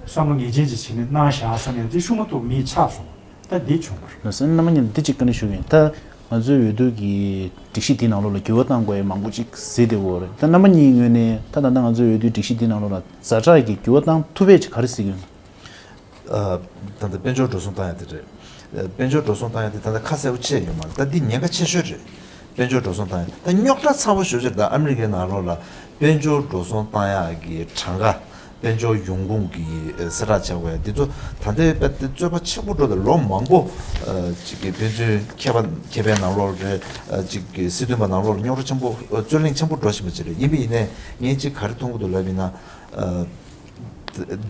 བསམ་བློ་ངེས་ཅན་ཅིག་བྱས་ནས་གནང་བཞག་བསམ་ཡང་དེ་ཤུགས་མ་ཐུབ་མི་ཆགས་སོང་། ད་འདི་བྱུང་བ་རེད། ལགས་སོ། རྣམ་པ་གཉིས་ལ་འདི་གཅིག་བཀའ་འདྲི་ཞུ་གི་ཡིན། ད་ང་ཚོའི་འོས་བསྡུ་གི་སྒྲིག་གཞི་འདི་ནང་ལོགས་ལ་འགྱུར་བ་གཏང་དགོས་ཡ་མང་པོ་ཅིག་གཟིགས་བསྡད་ཡོད་རེད། ད་རྣམ་པ་གཉིས་ངོས་ནས་ད་ད་ལྟ་ང་ཚོའི་འོས་བསྡུའི་སྒྲིག་གཞི་འདི་ནང་ལོགས་ལ་ཛ་དྲག་གི་འགྱུར་བ་གཏང་ཐུབ་པ་ཅིག་ག་རེ་གཟིགས་ཀྱི་ཡོད། ཨ། ད་ལྟ་དཔལ་འབྱོར་འགྲོ་སོང་བཏང་ཡ་དེ་རེད། ཨ། དཔལ་འབྱོར་འགྲོ་སོང་བཏང་ཡ་དེ་ད་ལྟ་ཁ་གསལ་པོ་བྱས་ཡོད་མ་རེད། ད་འདི་ཉེན་ཁ་ཆེ་ཤོས་རེད། དཔལ་འབྱོར་འགྲོ་སོང་བཏང་ཡ་ད་རྙོག་དྲ་ཚ་པོ་ཤོས་ཅིག་ད་ཨ་མི་རི་ཀའི་ནང་ལོགས་ལ་དཔལ་འབྱོར་འགྲོ་སོང་བཏང་ཡ་གི་གྲངས་ཀ་དཔལ་འབྱོར་ཡོང་ཁུངས་ཀྱི་གསལ་བསྒྲགས་བྱ་དགོས་ཡ་འདི་ཚོ་ད་ལྟའི་དཔེ་དེ་རྩོད་པ་ཆེན་པོ་འགྲོ་དེ་ལོ་མང་པོ་ཨ་ཅིག་གི་ཕན་ཚུན་མཁས་པ་མཁས་པའི་ནང་ལོགས་རེད། ཨ་ཅིག་གི་སྲིད་དོན་པ་ནང་ལོགས་རྙོག་དྲ་ཆེན་པོ་རྩོད་གླེང་ཆེན་པོ་འགྲོ་བཞིན་པ་ཅིག་རེད། ཡིན་པ་ཡིན་ནའི་ངས་ཅིག་ག་རེ་མཐོང་གི་འདུག་ལབ་ཡིན་ན། ཨ།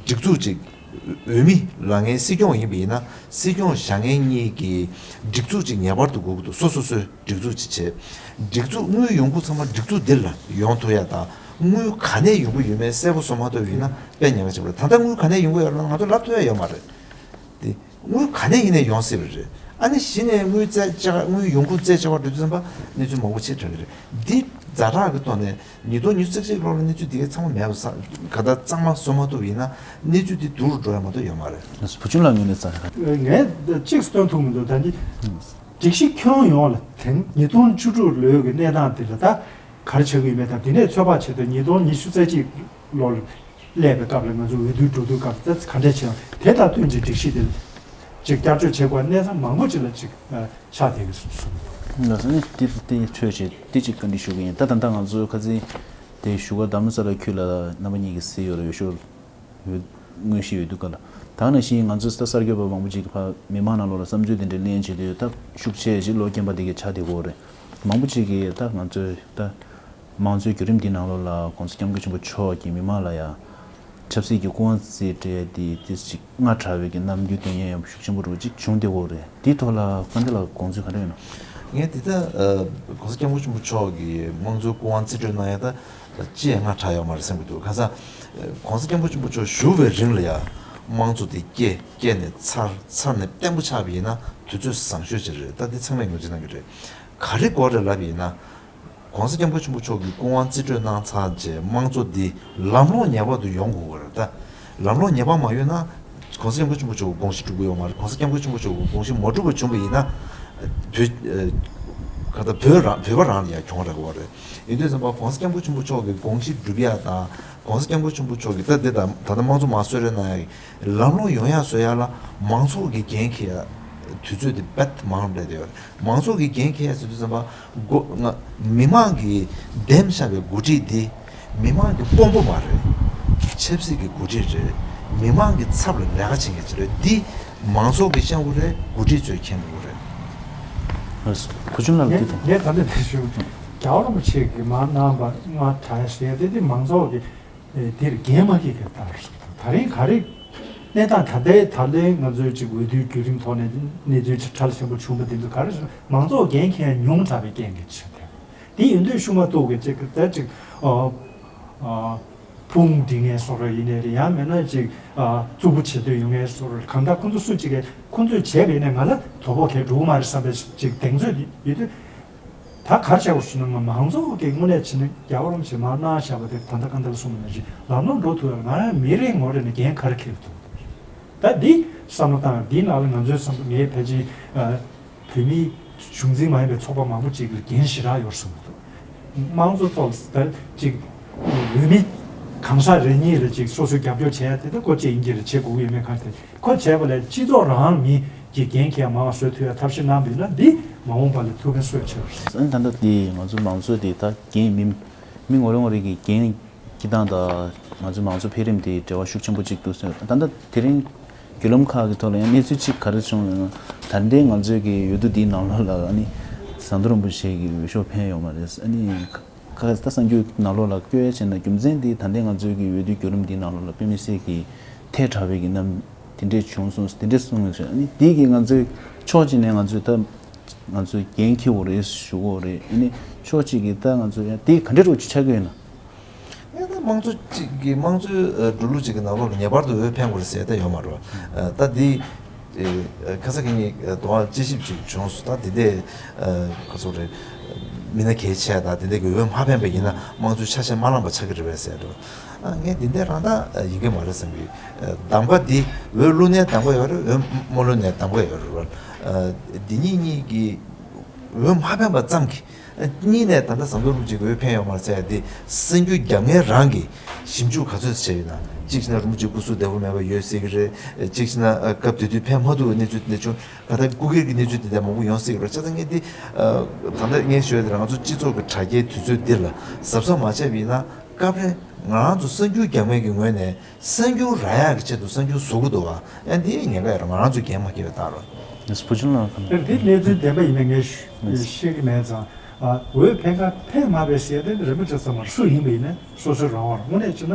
སྒྲིག་འཛུགས་ཅིག་འོས་མི་ལངས་མཁན་སྲིད་སྐྱོང་ཡིན་པ་ཡིན་ན་སྲིད་སྐྱོང་བཞེངས་མཁན་གཉིས་ཀྱི་སྒྲིག་འཛུགས་ཅིག་ངེས་པར་དུ་དགོས་ཀྱི་འདུག་སོ་སོ་སོའི་སྒྲིག་འཛུགས་ཅིག་བྱས། སྒྲིག་འཛུགས་དངུལ་ཡོང་ཁུངས་ཚང་མ་སྒྲིག་འཛུགས་འདི་ལ་ཡོང་ཐུབ་ཡ་དང་དངུལ་ག་ནས་ཡོང་གི་ཡོད་མེད་གསལ་པོ་བཟོ་མ་ཐུབ་ཡིན་ན་དཔེ་ཉེན་ཁ་ཆེན་པོ་རེད། ད་ལྟ་དངུལ་ག་ནས་ཡོང་གི་ཡོད་ལ་ང་ཚོ་ལབ་ཐུབ་ཡ་ཡོད་མ་རེད། དེ། དངུལ་ག་ནས་ཡིན་ནའི་ཡོང་སྲིད་པ་རེད། ཨ་ནི་གཞི་ནས་དངུལ་བཙལ་བྱ་དངུལ་ཡོང་ཁུངས་བཙལ་བྱ་བ་འགྲོ་དུས་ཙམ་པ་གནས་ཚུལ་མང་པོ་ཕྱིར་དྲག་གི་རེད། འདི་ཛ་དྲག་གི་ཐོག་ནས་ཉིས་སྟོང་ཉི་ཤུ་རྩ་གཅིག་ལོ་ལ་གནས་ཚུལ་འདི་གའི་ཚང་མ་མེད་པ་ས་ག་ད་གཙང་མ་བཟོ་མ་ཐུབ་ཡིན་ན་གནས་ཚུལ་འདི་སྡུག་རུ་འགྲོ་ཡ་མ་གཏོགས་ཡོད་མ་རེད། བུ་ཆུང་ལགས་ངོས་ནས་ཙང་། ངས་གཅིག་སྟོན་ཐུབ་མི་འདུག་ད་འདི་སྒྲིག་གཞི་ཁྱོན་ཡོངས་ལ་དེང་ཉིས་སྟོང་བཅུ་དྲུག་ལོའི་གི་གནས་སྟངས་འདི་ལ་ད་ག་རེ་བྱེད་དགོས་ཡིན་མེད་དང་དེ་ནས་ཚོད་དཔག་བྱེད་དུས་ཉིས་སྟོང་ཉི་ཤུ་རྩ་གཅིག་ལོར་སླེབས་པའི་སྐབས་ལ་ང་ཚོ་འོས་བསྡུ་འགྲོ་དུས་སྐབས་ལ་ག་འདྲས་བྱས་ཡང་དེ་དང་བསྟུན་གྱི་སྒྲིག་གཞི་དེ་ཅིག་བསྐྱར་བཅོས་བྱེད་དགོས་གནས་ཚང་མང་པོ་ཅིག་ལ་ཅིག་ཆགས་བསྡད་ཀྱི་སོང་། ལགས་སོ། ནི་དེ་དེ་ཆོས་བྱེད་དེ་ཅིག་བཀའ་འདྲི་ཞུ་གི་ཡིན། ད་ད་ལྟ་ང་ཚོ་ཁ་སང་དེ་བཞུགས་སྒར་རྡ་རམ་ས་ལ་ཁུལ་ལ་རྣམ་པ་གཉིས་ཀྱིས་གཟིགས་ཡོད་རེད། འོས་ཤོག་དངོས་གཞི་ཡོད་དུས་ག་ལ། ད་ནང་བཞིན་ང་ཚོ་ད་གསར་འགོད་པ་མང་པོ་ཅིག་གིས་ཕར་མི་མང་ནང་ལོགས་ལ་བསམ་ཚུལ་དེ་འདྲ་ལེན་བྱེད་དུས་ད་ཤུགས་ཆེ་ཞིག་ལོ་རྒན་པ་དེ་གའི་ཆ་དེ་གོ་རེད། མང་པོ་ཅིག་གིས་ད་ང་ཚོའི་ད་དམངས་གཙོའི་བརྒྱུད་རིམ་འདི་ནང་ལོགས་ལ་༸གོང་ས་༸སྐྱབས་མགོན་ཆེན་པོ་མཆོག་གིས་མི་མང་ལ་ཡང་ཆབ་སྲིད་ཀྱི་སྐུ་དབང་རྩིས་སྤྲད་དེ་དེ་ཅིག་སྔ་དྲགས་པའི་གི་རྣམ་འགྱུར་སྟོན་མཁན་ཡང་ཤུགས་ཆེན་པོ་རུ་ཅིག་བྱུང་བསྡད་ཡོད་རེད། དེའི་ཐོག་ལ་དཀའ་འདི་ལ་དགོངས་ཚུལ་ག་འདྲ་ཡོད་ན། ངས་འདི་ལྟ་༸གོང་ས་༸སྐྱབས་མགོན་ཆེན་པོ་མཆོག་གིས་དམངས་གཙོའི་སྐུ་དབང་རྩིས་སྤྲོད་གནང་ཡ་ད། ཅི་ཡང་སྔ་དྲགས་ཡོད་མ་རེད་བསམ་གྱི་འདུག་ཁ་སང་༸གོང་ས་༸སྐྱབས་མགོན་ཆེན་པོ་མཆོག་བཞུགས་པའི་རིང་ལ་ཡ་དམངས་གཙོ་དེ་སྐྱེས་སྐྱེས་ནས་འཚར་འཚར་ནས་བརྟན་པོ་ཆགས་པ་ཡིན་ན་དུས་ཚོད་བཟང་ཤོས་ཅིག་རེད། ད་འདི་ཚང་མས་ངོས་འཛིན་གནང་གི་རེད། ག་རེ་དགོས་རེད་ལབ་པ་ཡིན་ན། ༸གོང་ས་༸སྐྱབས་མགོན་ཆེན་པོ་མཆོག་གིས་སྐུ་དབང་རྩིས་སྤྲོད་གནང་ཚར་རྗེས་དམངས་གཙོ་འདི་ལམ་ལྷོང་ངེས་པར་དུ་ཡོང་དགོས་ཀྱི་རེད་ད། ལམ་ལྷོང་ངེས་པར་མ་ཡོང་ན། ༸གོང་ས་༸སྐྱབས་མགོན་ཆེན་པོ་མཆོག་གི་དགོངས་གཞི་འགྲུབ་ཀྱི་ཡོད་མ་རེད། ༸གོང་ས་༸སྐྱབས་མགོན་ཆེན་པོ་མཆོག་གི་དགོངས་གཞི་མ་འགྲུབ་པ་བྱུང་བ་ཡིན་ན། བོད་ཨ་ག་ད་བོད་རང་བོད་པ་རང་ལ་ཡང་གྱོང་རག་གི་རེད། ཡིན་དུས་ཙམ་པ་༸གོང་ས་༸སྐྱབས་མགོན་ཆེན་པོ་མཆོག་གི་དགོངས་གཞི་འགྲུབ་ཡ་དང་༸གོང་ས་༸སྐྱབས་མགོན་ཆེན་པོ་མཆོག་གི་ད་འདི་དང་ད་ལྟ་དམངས་གཙོ་མར་གསོལ་རས་གནང་ཡ་ལམ་ལྷོང་ཡོང་ཡ་བཟོ་ཡ་ལ་མང་ཚོགས་ཀྱི་འགན་འཁྱེར་ཡ་དུས་ཚོད་དེ་རྦད་མང་རུ་འགྲོ་བསྡད་ཡོད་རེད། མང་ཚོགས་ཀྱི་འགན་འཁྱེར་ཡ་ཟེར་དུས་ཙམ་པ། འགོ་ང་མི་མང་གིས་འདེམས་བཞག་པའི་འགོ་ཁྲིད་འདི་མི་མང་གི་དཔོན་པོ་མ་རེད། ཆབ་སྲིད་ཀྱི་འགོ་ཁྲིད་རེད། མི་མང་གི་ཚབ་ལ་ལས་ཀ་བྱེད་མཁན་ཅིག་རེད། འདི་མང་ཚོགས་ཀྱིས་བཤད་དགོས་རེད། འགོ་ཁྲིད་ཚོས་མཁྱེན་དགོས་རེད། བུ་ཆུང་ལགས་ངས་འདི་དང་། ངས་ད་ལྟ་འདི་ཞུ། རྒྱལ་བ་རིན་པོ་ཆེ་གིས་མར་གནང་བ་སྔ་དྲགས་ཟེར་ཏེ་འདི་མང་ཚོགས་ཀྱིས་འདིར་འགན་མ་འཁྱེར་གི་ལྟར་ད་རིང་ག་རེ་གནས་སྟངས་ད་ལྟའི་ད་ལྟའི་ང་ཚོའི་ཅིག་འོས་བསྡུའི་བརྒྱུད་རིམ་ཐོག་ནས་གནས་ཚུལ་ཁྲ་ལ་ཞན་པོ་བྱུང་བ་འདི་ཚོ་ག་རེ་ཟེར་མང་ཚོགས་འགན་འཁྱེར་ཉུང་དྲགས་པའི་རྐྱེན་གྱིས་ཆགས་ཏེ། དེ་ཡིན་དུས་ཤུགས་མ་གཏོགས་ཀྱི་ཅིག་ད་ཅིག་ཨ་ཨ་ཕུང་སྒྲིག་མཁན་སོགས་ར་ཡིན་ནའི་རེད། ཡང་མིན་ན་ཅིག་ཨ་རྩུབ་པོ་བྱེད་འདོད་ཡོད་མཁན་སོགས་ར་གང་ལྟར་ཁོང་ཚོ་སུ་གཅིག་གིས་ཁོང་ཚོས་བྱས་པ་ཡིན་ན་ང་ལ་དོ་ཕོག་གང་ཡང་འགྲོ་གི་མ་རེད་བསམ་པའི་ཅིག་གདེང་ཚོད་ཡོད་དུས། ད་ག་རེ་བྱ་དགོས་ཟེར་ན། ང་མང་ཚོགས་ཀྱི་དངོས་གནས་བྱས་ན་རྒྱལ་བ་རིན་པོ་ཆེས་མར་གནང་བཞག་པ་དེ་ད་ལྟ་སྐབས་འདི་ལ་གསུངས་པ་ནང་བཞིན་ལམ་ལྷོང་འགྲོ་ཐུབ་ཡ། ང་རང་མི་རེ་ངོ་རེ་ནས་འགན་ག་རེ་འཁྱེར་ཐུབ། ད་འདི་བསམ་བློ་བཏང་། འདིའི་ནང་ལ་ང་ཚོའི་བསམ་བློ། ངས་ཕལ་ཆེར་ཨ་བོད་མིའི་གཞུང་འཛིན་མ་ཡིན་པའི་ཚོགས་པ་མང་པོ་ཅིག་ལ་འགན་ཞེ་དྲག་ཡོད་བསམ་གྱི་འདུག། དམངས་གཙོ་ཐོག་ལ་ད་ཅིག་འོས་མི་གང་ཟག་རེ་གཉིས་ལ་ཅིག་སོ་སོའི་རྒྱབ་སྐྱོར་བྱེད་ཡ་དེ་ད་ཁོ་ཅིག་ཡིན་གྱི་རེད། བྱེད་དགོས་ཀྱི་ཡོད་མེད་ག་རེ། དེ་ཁོ་བྱས་པ་ལས་སྤྱི་ཚོགས་རང་མི་གི་འགན་འཁྱེར་མང་བ་བཟོ་ཐུབ་ཡ་ཐབས་ཤེས་གནང་བ་ཡིན་ན། འདི་མ་འོངས་པ་ལ་ཐུགས་ཕན་གསོས་ཆེ་བ་རེད། ཨ་ནི་ད་ལྟ་འདི་ང་ཚོ་མང་གཙོ་འདི་ད་འགན་མི་མི་ངོ་རེ་ངོ་རེ་གི་འགན་འཁྱེར་སྟངས་དང་ང་ཚོའི་མང་གཙོ་འཕེལ་རིམ་དེ་འབྲེལ་བ་ཤུགས་ཆེན་པོ་གཅིག་འདུག་ཟེར། ད་ལྟ་དེ་རིང་བརྒྱུད་ལམ་ཁག་གི་ཐོག་ལ་ཡང་གནས་ཚུལ་གཅིག་ག་རེ་བྱུང་ཡོད་ན། ད་ལྟའི་ང་ཚོའི་གི་འོས་བསྡུ་འདིའི་ནང་ལོགས་ལ་ཨ་ནི་ཟམ་གདོང་རིན་པོ་ཆེ་གི་འོས་ཤོག་ཕན་ཡོད་མ་རེད། ཨ་ནི་ཁ་ཁ་ད་གསར་འགྱུར་ནང་ལོགས་ལ་བཀོད་ཡ་བྱས་ན། རྒྱུ་མཚན་འདི་ད་ལྟའི་ང་ཚོའི་གི་འོས་བསྡུ་བརྒྱུད་རིམ་འདིའི་ནང་ལོགས་ལ་དཔེ་མི་སྲིད་ཀྱི་ཐལ་དྲགས་པའི་གི་རྣམ་དེ་འདྲས་བྱུང་སོང་། དེ་འདྲས་གསུངས་ཡོད་ཟེར། ཨ་ནི་དེ་གི་ང་ཚོའི་ཕྱོགས་གཅིག་ནས་ང་ཚོས་ད་ང་ཚོས་འགན་འཁྱེར་དགོས་རེད་ཞུ་གི་ཡོད་རེད། ཨ་ནི་ཕྱོགས་གཅིག་གིས་ད་ང་ཚོ་ཡང་དེ་ག་འདྲས་རོགས་ཅིག་ཆགས་ཀྱི་ཡོད་ན། ཡང་ད་དམངས་གཙོ་གཅིག་གི་དམངས་གཙོའི་ཨ་འགྲོ་ལུགས་གཅིག་གི་ནང་ལོགས་ལ་ངེས་པར་དུ་འོས་འཕེན་དགོས་རེད་ཟེར་ད་ཡོད་མ་རེད་པ། ཨ་ད་འདི་ཨ་ཁ་སང་ཁ་ཉིན་ཨ་དོ་ཨ་དཔྱད་ཞིབ་ཅིག་བྱུང་སོང་། ད་འདི་འདྲས་ཨ་ག་ཚོད་རེད། མི་སྣ་གལ་ཆེ་ད་འདི་འདྲས་ཀྱི་འོས་མ་འཕེན་པ་ཡིན་ན་དམངས་གཙོའི་ཆ་ཤས་མ་བླངས་པ་ཆགས་ཀྱི་རེད་པས་ཟེར་འགྲོ། ཨ་ངས་འདི་འདྲས་རང་ད་ཨ་ཡིན་གྱི་མ་རེད་བསམ་གྱི། ཨ་གདམ་ག་འདི་འོས་བླུག་ནའི་གདམ་ག་ཡོད་རེད། འོས་མ་བླུག་ནའི་གདམ་ག་ཡོད་རེད་པ། ཨ་འདི་གཉིས་གཉིས་ཀྱི་འོས་མ་འཕེན་པ་ཙམ་གྱིས། གཉིས་ནས་ད་ལྟ་ཟམ་གདོང་རིན་པོ་ཆེ་གི་འོས་འཕེན་ཡོད་མ་རེད་ཟེར་ཡ་དེ་གསར་འགྱུར་རྒྱབ་མཁན་རང་གིས་ཞིབ་འཇུག་ག་ཚོད་བྱས་ཡོད་ན། གཅིག་བྱས་ན་རིན་པོ་ཆེ་སྐུ་གཟུགས་བདེ་པོ་མེད་པ་ཡོད་སྲིད་ཀྱི་རེད། གཅིག་བྱས་ན་ཨ་སྐབས་དེ་དུས་ཕན་མ་ཐོགས་པའི་གནས་ཚུལ་དེ་འདྲ་བྱུང་། ག་ད་སྐུ་སྒེར་གྱི་གནས་ཚུལ་དེ་འདྲ་མང་པོ་ཡོང་སྲིད་ཀྱི་རེད། བྱས་ཙང་ངས་འདི་ཨ་ད་ལྟ་ངས་ཞུ་ཡ་དེ་རང་ཚོ་སྤྱི་ཚོགས་ཀྱི་དྲ་རྒྱའི་དུས་ཚོད་འདི་ལ་གཟབ་གཟབ་མ་བྱས་པ་ཡིན་ན། སྐབས་རེ་ང་རང་ཚོ་གསར་འགྱུར་རྒྱབ་མཁན་གྱི་ངོས་ནས། གསར་འགྱུར་རག་ཡག་གི་ཆེད་དུ་གསར་འགྱུར་བཟོ་གི་འདུག་བ། ཡང་འདི་ཉེན་ཁ་ཡོད་རེད། ང་རང་ཚོས་འགན་མ་འཁྱེར་བའི་རྟགས་རེད། ཡེས། བུ་ཆུང་ལགས་ཁ་ན། དེ་གནས་ཚུལ་བདེན་པ་ཡིན་ན་ངས་ཤེས་ཀྱི་མེད་ཙང་། ཨ་འོས་འཕེན་ག་འཕེན་མ་འཕེན་ཟེར་དེ་རིན་པོ་ཆེ་ཚང་མར་སུ་ཡིན་པ་ཡིན་ན་སོ་སོའི་རང་དབང་རེད། དངོས་གནས་བྱས་ན་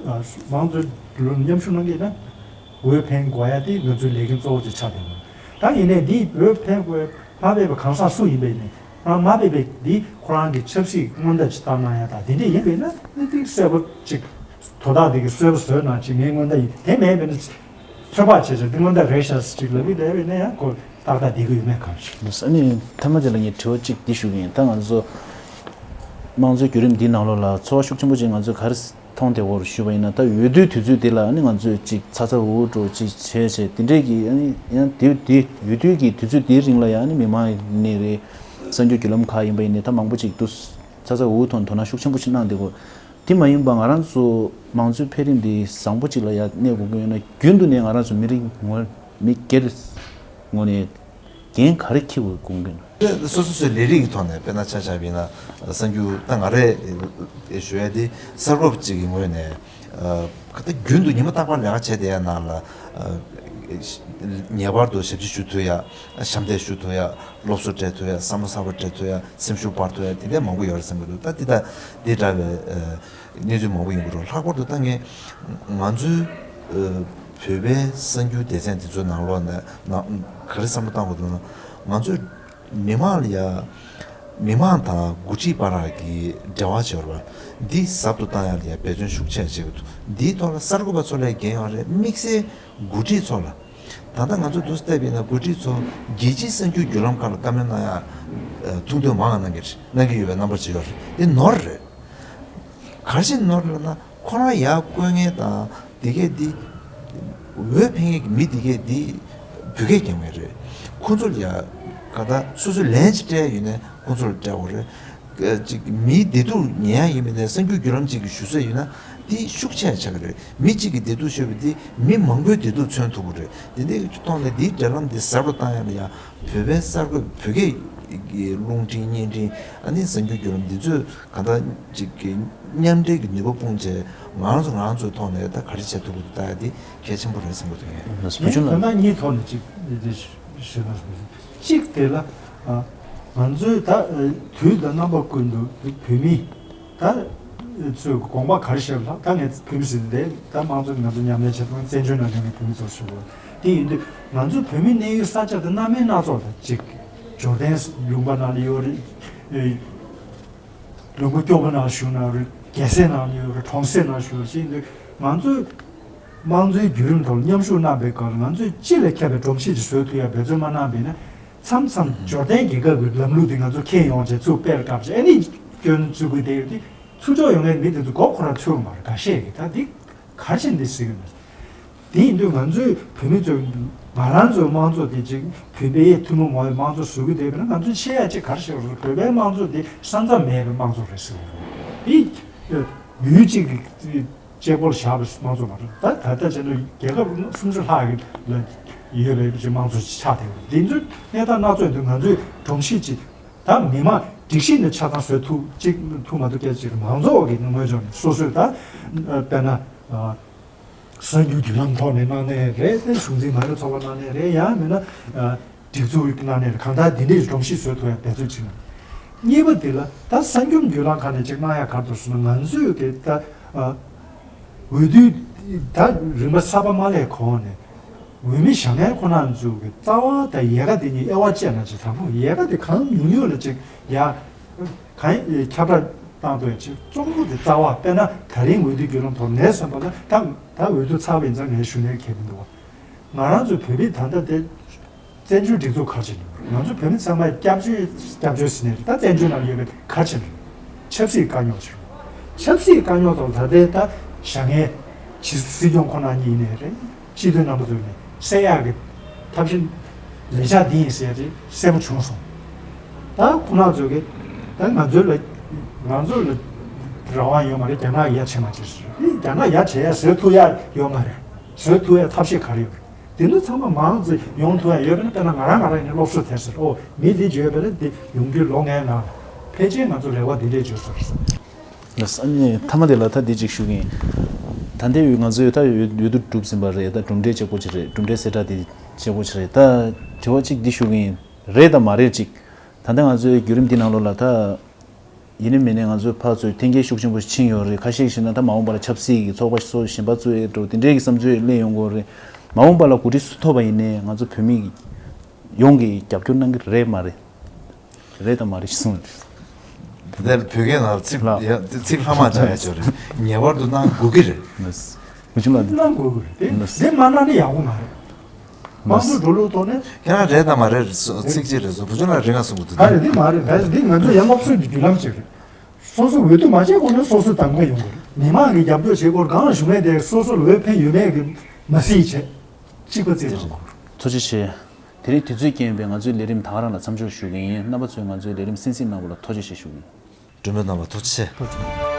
ཨ་མང་གཙོའི་ལམ་མཉམ་ཞུགས་གནང་གི་ཡིན་ན་འོས་འཕེན་དགོས་ཡ་དེ་ང་ཚོའི་ལས་འགན་གཙོ་བོ་ཅིག་ཆགས་བསྡད་ཡོད། ད་ཡིན་ནའི་འདི་འོས་འཕེན་དགོས་མ་འཕེན་པ་གང་ཟག་སུ་ཡིན་པ་ཡིན་ནའི་རང་མ་འཕེན་པའི་འདི་ཁོ་རང་གི་ཆབ་སྲིད་སྔོན་བརྡ་ཅིག་བཏང་གནང་ཡ་དང་དེ་འདྲས་ཡིན་པ་ཡིན་ན་ནི་དེ་གསལ་པོ་ཅིག་དོ་བདག་དེ་གི་གསལ་པོ་བཟོས་གནང་ཅིག་ངའི་སྔོན་བརྡ་ཡིན། དེ་མེད་པ་ཡིན་ན། ཚོད་དཔག་བྱས་ཙང་འདི་སྔོན་བརྡ་རེད་ཤག་ཅིག་ལབ་ཀྱི་ལབ་པ་ཡིན་ན་ཡང་ཁོ་ཏག་ཏག་བསྡད་ཀྱི་ཡོད་མེད་གང་ཞིག་ཨ་ནི་མཐའ་མ་དེ་ལ་ངས་དྲི་བ་གཅིག་འདི་ཞུ་གི་ཡིན། ད་ང་ཚོ་དམངས་གཙོའི་བརྒྱུད་རིམ་འདིའི་ནང་ལོགས་ལ་ཚོར་བ་ཤུགས་ཆེན་པོ་ཅིག་ང་ཚོས་ག་རེ་མཐོང་བསྡད་ཡོད་ཞུས་པ་ཡིན་ན། ད་འོས་བསྡུའི་དུས་ཚོད་འདི་ལ་ཨ་ནི་ང་ཚོས་ཅིག་ཚ་ཚ་འུར་འུར་འགྲོ་ཅིག་བྱས་བྱས་དེ་འདྲས་ཀྱི་ཨ་ནི་ཡང་དེ་དེ་འོས་བསྡུའི་གི་དུས་ཚོད་དེའི་རིང་ལ་ཡང་ཨ་ནི་མི་མང་ཡིན་ནའི་རེད། གསར་འགྱུར་བརྒྱུད་ལམ་ཁག་ཡིན་པ་ཡིན་ནའི་ད་མང་པོ་ཅིག་འདུག་ཚ་ཚ་འུར་འུར་དང་དོ་སྣང་ཤུགས་ཆེན་པོ་ཅིག་གནང་བསྡད་ཡོད། དེ་མ་ཡིན་པ་ང་རང་ཚོ་དམངས་གཙོའི་འཕེལ་རིམ་འདི་བཟང་པོ་ཅིག་ལ་ཡར་གནས་དགོས་ཀྱི་ཡོད་ན། རྒྱུན་དུ་ནས་ང་རང་ཚོ་མི་རིགས་ངོ་མི་སྒེར་ངོས་ནས་འགན་ག་རེ་འཁྱེར་དགོས་དགོངས་ཀྱི་ཡོད་ན། སོ་སོ་སོའི་ལས་རིགས་ཀྱི་ཐོག་ནས་དཔེར་ན་ཆ་བཞག་པ་ཡིན་ན། གསར་འགྱུར་ད་ང་རས་ཞུ་ཡ་དེ་གསར་འགོད་པ་ཅིག་གི་ངོས་ནས་ཨ་ད་རྒྱུན་དུ་ཉི་མ་རྟག་པར་ལས་ཀ་བྱས་བསྡད་ཡ་ནང་ལ། ཨ་ངེས་པར་དུ་ཞབས་ཕྱི་ཞུ་ཐུབ་ཡ། ཞབས་འདེགས་ཞུ་ཐུབ་ཡ། སློབ་གསོ་སྤྲད་ཐུབ་ཡ། བསམ་བློ་གསར་པ་སྤྲད་ཐུབ་ཡ། སེམས་ཤུགས་སྤར་ཐུབ་ཡ། དེ་འདྲ་མང་པོ་ཡོད་རེད་བསམ་གྱི་འདུག་ད་འདི་ད་འདི་འདྲ་བའི་ཨ་གནས་ཚུལ་མང་པོ་ཡོང་གི་རེད། ལྷག་པར་དུ་ད་ངས་ང་ཚོའི་ཨ་བོད་པའི་གསར་འགྱུར་སྡེ་ཚན་འདི་ཚོའི་ནང་ལོགས་ནས་ནང་ག་རེ་བསམ་བློ་བཏང་དགོས་འདུག་ན། ང་ཚོས་མི་མང་ལ་ཡ་མི་མང་དང་འགོ་ཁྲིད་བར་གྱི་འབྲེལ་བ་བྱེད་པ་འདི་ཟབ་ཏུ་བཏང་ཡ་ལ་ཡ་འབད་བརྩོན་ཤུགས་ཆེ་བྱེད་དགོས་འདུག་འདིའི་ཐོག་ལ་གསར་འགོད་པ་ཚོ་ལ་འགན་ཡོད་རེད། དམིགས་བསལ་འགོ་ཁྲིད་ཚོ་ལ། ད་ལྟ་ང་ཚོ་འདུག་སེ་བལྟས་པ་ཡིན་ན་འགོ་ཁྲིད་ཚོ་རྒྱལ་སྤྱིའི་གསར་འགྱུར་བརྒྱུད་ལམ་ཁག་ལ་བཀའ་མོལ་གནང་ཡ་ཨ་ཐུགས་འདུན་མང་བ་གནང་གི་རེད། གནང་གི་ཡོད་པའི་རྣམ་པ་ཅིག་ཡོད་རེད། དེ་ནོར་རེད། ག་རེ་བྱས་ནོར་རེད་ལབ་ན། ཁོ་རང་ཡར་བསྐོ་མཁན་དང་དེ་གས་འདི་འོས་འཕེན་མཁན་གྱི་མི་དེ་གས་འདི་བོད་སྐད་རྒྱག་མཁན་རེད། ཁོ་ཚོ་ལ་ཡ་ག་ད་སོ་སོའི་ལན་ཅིག་སྤྲད་ཡོད་ན་ཁོ་ཚོ་ལ་སྤྲད་དགོས་རེད། ཅིག་མིའི་བདེ་སྡུག་ཉན་ཡ་ཡིན་པ་ཡིན་ན་གསར་འགྱུར་བརྒྱུད་ལམ་ཅིག་གིས་ཞུ་ས་ཡོད་ན་དེ་ཤུགས་ཆེ་ཆགས་ཀྱི་རེད། མི་གཅིག་གི་བདེ་སྡུག་ཤོད་པ་དེ་མི་མང་པོའི་བདེ་སྡུག་མཚོན་ཐུབ་ཀྱི་རེད། དེ་འདྲའི་ཐོག་ནས་དེའི་འབྲེལ་ལམ་དེ་ཟབ་རུ་བཏང་ཡ་ལ་ཡ་བོད་པའི་གསར་འགོད་བོད་སྐད་ཀྱི་རླུང་འཕྲིན་བརྙན་འཕྲིན་ཨ་ནི་གསར་འགྱུར་བརྒྱུད་ལམ་འདི་ཚོས་གང་ལྟར་ཅིག་གི་མཉམ་འབྲེལ་གྱི་ནུས་པ་སྤུངས་བྱས་ང་རང་ཚོ་ང་རང་ཚོའི་ཐོག་ནས་ད་ག་རེ་བྱེད་ཐུབ་ཀྱི་འདུག་ལྟ་ཡ་དེ་གལ་ཆེན་པོ་རེད་བསམ་གྱི་འདུག་ངས། བུ་ཆུང་ལགས། དོན་དག་གཉིས་ཐོག་ནས་ཅིག་ཞུས་ན། གཅིག་དེ་ལ་ཨ་ང་ཚོའི་ད་དུས་དང་རྣམ་པ་ཀུན་ཏུ་བོད་མི་ད་ཚོས་དགོངས་པ་ག་རེ་བཞེས་པ་ལ། ད་ངས་བོད་མི་ཟེར་དེ་ད་དམངས་གཙོ་ང་ཚོ་མཉམ་ལས་བྱེད་སྟངས་བཙན་བྱོལ་ནང་ཡོད་པའི་བོད་མི་ཚོར་ཞུ་དགོས། དེ་ཡིན་དུས་ང་ཚོ་བོད་མི་གནས་ཡུལ་ས་ཆ་དེ་སྣ་མིན་སྣ་ཚོགས་དང་གཅིག་འབྱོར་ལྡན་ལུང་པ་ནང་ལ་ཡོད་རེད། ལུང་པ་སྐྱོ་པོ་ནང་བཞུགས་ན་རེད། རྒྱལ་སའི་ནང་ལ་ཡོད་རེད། གྲོང་གསེབ་ནང་བཞུགས་རེད། ཞེས་ཡིན་དུས་ང་ཚོས་དམངས་གཙོའི་བརྒྱུད་རིམ་ཐོག་ལ་མཉམ་ཞུགས་གནང་པའི་སྐབས་ལ་ང་ཚོས་སྤྱི་ལ་ཁྱབ་པའི་སྒྲོམ་གཞི་ཅིག་བཟོ་ཐུབ་ཡ་འབད་བརྩོན་མ་གནང་པ་ཡིན་ན། མཚམས་མཚམས་འབྱོར་ལྡན་རྒྱལ་ཁབ་ཀྱི་ལམ་ལུགས་དེ་ང་ཚོ་ཁྱེར་ཡོང་བྱས་ཚུར་སྤེལ་སྐབས་ཅིག་ཨ་ནི་སྐྱོན་བརྗོད་དགོས་དེ་ཡོད་དེ། ཚུར་ཕྱོགས་ཡོང་མཁན་མི་དེ་ཚོ་མགོ་ཁོ་རང་ཚོས་མ་རེད། འགའ་ཤས་ཀྱིས་ད་འདི་ག་རེ་བྱས་ནས་འདི་ཟེར་གྱི་མེད། དེ་ཡིན་དུས་ང་ཚོའི་བོད་མི་ཚོས་ང་རང་ཚོའི་དམངས་གཙོ་དེ་ཅིག་བོད་པའི་ཐུན་མོང་མ་ཡིན་དམངས་གཙོ་བཟོ་གི་བསྡད་པ་ན། ང་ཚོས་བཤད་ཡ་ཅིག་ག་རེ་བཤད་དགོས་རེད། བོད་པའི་དམངས་གཙོ་དེ་ས་མཚམས་མེད་པའི་དམངས་གཙོ་རེད་ཟེར་གྱི་ཡོད། དེ་ཡུལ་གཅིག་གི་གཅིག་པོར་བཞག་པའི་དམངས་གཙོ་མ་རེད། ད་ད་ལྟ་བྱས་ན་རྒྱལ་ཁབ་སུམ་ཅུ་ལྷག་གི་ལ་ཡོད་པའི་དམངས་གཙོ་ཆགས་བསྡད་ཡོད། འདི་ཚོའི་གནས་སྟངས་སྣ་ཚོགས་ཡིན་དུས་ང་ཚོས་སྒྲོམ་གཞི་ཅིག་ད་མི་མང་སྒྲིག་གཞི་ནས་ཆ་ཚང་བཟོ་ཐུབ་ཅིག་ཐུབ་མ་ཐུབ་སྐད་ཆ་ཅིག་རེད། མང་ཚོགས་ཀྱི་ངོས་ཕྱོགས་ནས་སོ་སོས་ད་དཔེར་ན་གསར་འགྱུར་བརྒྱུད་ལམ་ཐོག་ནས་གནང་ནའི་རེད། གཞུང་འཛིན་མ་རབས་ཚོགས་པ་གནང་ནའི་རེད། ཡང་མིན་ན་སྒྲིག་འཛུགས་གནང་ནའི་རེད། གང་ལྟར་འདི་འདྲའི་སྒྲོམ་གཞི་བཟོ་ཐུབ་ཡ་འབད་རྩོལ་བྱེད་དགོས། གཉིས་པ་འདི་ལ་ད་གསར་འགྱུར་བརྒྱུད་ལམ་ཁག་ནས་ཅིག་གནང་ཡ་ག་རེ་འདུག་ཟེར་ན། ང་ཚོས་ཀྱི་ད་འོས་བསྡུ་ད་རིམ་པ་གསར་པ་མ་སླེབས་གོང་ནས་འོས་མི་བཞེངས་མཁན་ཁོ་རང་ཚོ་གི་རྩ་བ་དང་ཡལ་ག་དེ་གཉིས་དབྱེ་བ་བཅད་ན་ཅིག་དང་པོ་ཡལ་ག་དེ་གང་ཉུང་ཉུང་ལ་ཅིག་ཡ་གང་ཁྱབ་བསྒྲགས་བཏང་ཐུབ་ཡ་ཅིག་གཙོ་བོ་དེ་རྩ་བ། དཔེར་ན་ད་རིང་འོས་བསྡུ་བརྒྱུད་ལམ་ཐོག་ནས་སོང་པ་ན་ད་ད་འོས་བསྡུ་ཚར་བ་ཡིན་ཙང་ངས་ཞུ་ནས་ཁེལ་མི་འདུག་བ། ང་རང་ཚོ་བོད་མི་ད་ལྟ་དེ་བཙན་བྱོལ་སྒྲིག་འཛུགས་ག་རེ་བྱེད་ནི་རེད། ང་ཚོ་བོད་མི་ཚང་མས་སྐྱབས་བཅོལ་སྐྱབས་བཅོལ་ཟེར་ནས་རེད། ད་བཙན་བྱོལ་ནང་ཡོད་པའི་ག་རེ་བྱེད་ནི་རེད། ཆབ་སྲིད་དཀའ་རྙོག་ཆེ། ཆབ་སྲིད་དཀའ་རྙོག་དང་ད་ལྟའི་ད་བཞེངས་མཁན་སྤྱི་སྲིད་སྐྱོང་ཁོ་ན་གཉིས་ཡིན་ནའི་རེད། སྤྱི་འཐུས་རྣམ་པ་ཚོ་ནས་སེལ་ཡག་གི་ཐབས་ཤེས་ལས་འཆར་འདི་ཡིན་ཟེར་ཡ་དེ་གསལ་པོ་བྱུང་སོང་། ད་ཁོ་ན་ཚོ་གི་ད་ང་ཚོའི་ལ་ང་ཚོ་ལ་རང་དབང་ཡོད་མ་རེད། རྒྱ་ནག་ཡ་བྱེད་མ་བྱེད་ཟེར། རྒྱ་ནག་ཡ་བྱེད་ཡ་བཟོ་ཐུབ་ཡ་ཡོད་མ་རེད། བཟོ་ཐུབ་ཡ་ཐབས་ཤེས་ག་རེ་ཡོད་རེད། དེ་ཚོ་ཚང་མ་མང་ཙམ་ཡོང་ཐུབ་ཡ་ཡོད་པ་ན། དཔེར་ན་ང་རང་ང་རང་ཡིན་ན་སློབ་གསོ་དེ་ཟེར། ཨོ་མི་འདི་བརྗོད་པ་ན་འདི་ཡོང་རྒྱུའི་ལོ་ལྔའི་ནང་ཕལ་ཆེར་ང་ཚོ་རེ་བ་འདི་འདྲས་བརྗོད་ཚར་ཟེར། ལགས་སོ། ཨ་ནི་མཐའ་མ་དེ་ལ་ད་འདི་གཅིག་ཞུ་གི་ཡིན། ད་ལྟའི་ང་ཚོས་ད་འོས་འོས་བསྡུ་གྲུབ་ཟིན་པ་རེད། ད་གྲུབ་འབྲས་ཅིག་པོ་ཅིག་རེད། གྲུབ་འབྲས་གསལ་བསྒྲགས་དེ་ཅིག་པོ་ཅིག་རེད། ད་དྲི་བ་གཅིག་འདི་ཞུ་གི་ཡིན། རེད་དང་མ་རེད་ཅིག་ད་ལྟ་ང་ཚོའི་བརྒྱུད་རིམ་འདི་ནང་ལོགས་ལ་ད་ཡིན་ནའི་མིན་ནའི་ང་ཚོའི་ཕར་ཚུར་འཐེན་འཁྱེར་ཤུགས་ཆེན་པོ་ཕྱིན་ཡོད་རེད། ཁ་ཤས་ཤིག་ན་ད་མ་འོངས་པ་ལ་ཆབ་སྲིད་ཀྱི་ཚོགས་པ་སོགས་གཞན་པ་གཙོས་འགྲོ་དེ་འདྲའི་གི་བསམ་ཚུལ་སླེབས་ཡོང་གི་ཡོད་རེད། མ་འོངས་པ་ལ་གོ་སྒྲིག་སུ་ཐོབ་པ་ཡིན་ནའི་ང་ཚོ་བོད་མི་ཡོངས་ཀྱིས་རྒྱབ་སྐྱོར་གནང་གི་རེད་མ་རེད། རེད་དང་མ་རེད་གསུངས། དེ་ལ་བོད་སྐད་ནང་ཚིག་ལགས། ཡ་ཚིག་ལྷག་མ་སྦྱར་ཡ་ཅིག་ཡོད་རེད། ངེས་པར་དུ་གནང་དགོས་ཀྱི་རེད། ལགས། བུ་ཆུང་ལགས། གནང་དགོས་ཀྱི་རེད། དེ་ལགས། དེ་མ་གནང་ན་ཡག་པོ་མ་རེད། དམངས་གཙོ་འགྲོ་ལུགས་ཐོག་ནས། ཁྱེད་རང་རེད་དང་མ་རེད་ཚིག་གཅིག་རེད་སོ། བུ་ཆུང་ལགས་རེ་ང་གསུང་གི་འདུག་ག་རེ་འདི་མ་རེད། གལ་སྲིད་འདི་ང་ཚོ་ཡར་སློབ་གསོའི་གི་བརྒྱུད་ལམ་ཅིག་རེད། སོ་སོ་འོས་བསྡུ་མ་བྱས་གོང་ནས་སོ་སོའི་གདམ་ག་ཡོང་གི་རེད། མི་མང་གི་རྒྱབ་སྐྱོར་བྱེད་སྐོར་གང་ལ་ཞུ་མཁན་དེ་སོ་སོ་ལ་འོས་འཕེན་ཡོད་མེད་ཀྱི་མ་གཟིགས་བྱས། གཅིག་པ་རྩིས་གནང་དགོས། ཐུགས་རྗེ་ཆེ། དེ་རིང་དུས་ཚོད་རྐྱེན་པས་ང་ཚོའི་ལས་རིམ་ད་ག་རང་ལ་མཚམས་འཇོག་ཞུ་གི་ཡིན། རྣམ་པ་ཚོས་ང་ཚོའི་ལས་རིམ་གསན་གཟིགས་གནང་བ་ལ་ཐུགས་རྗེ་ཆེ་ཞུ་གི་ཡིན། མགྲོན་པོ་རྣམ་པ་ཐུགས་རྗེ་ཆེ། ཐུགས་རྗེ་ཆེ།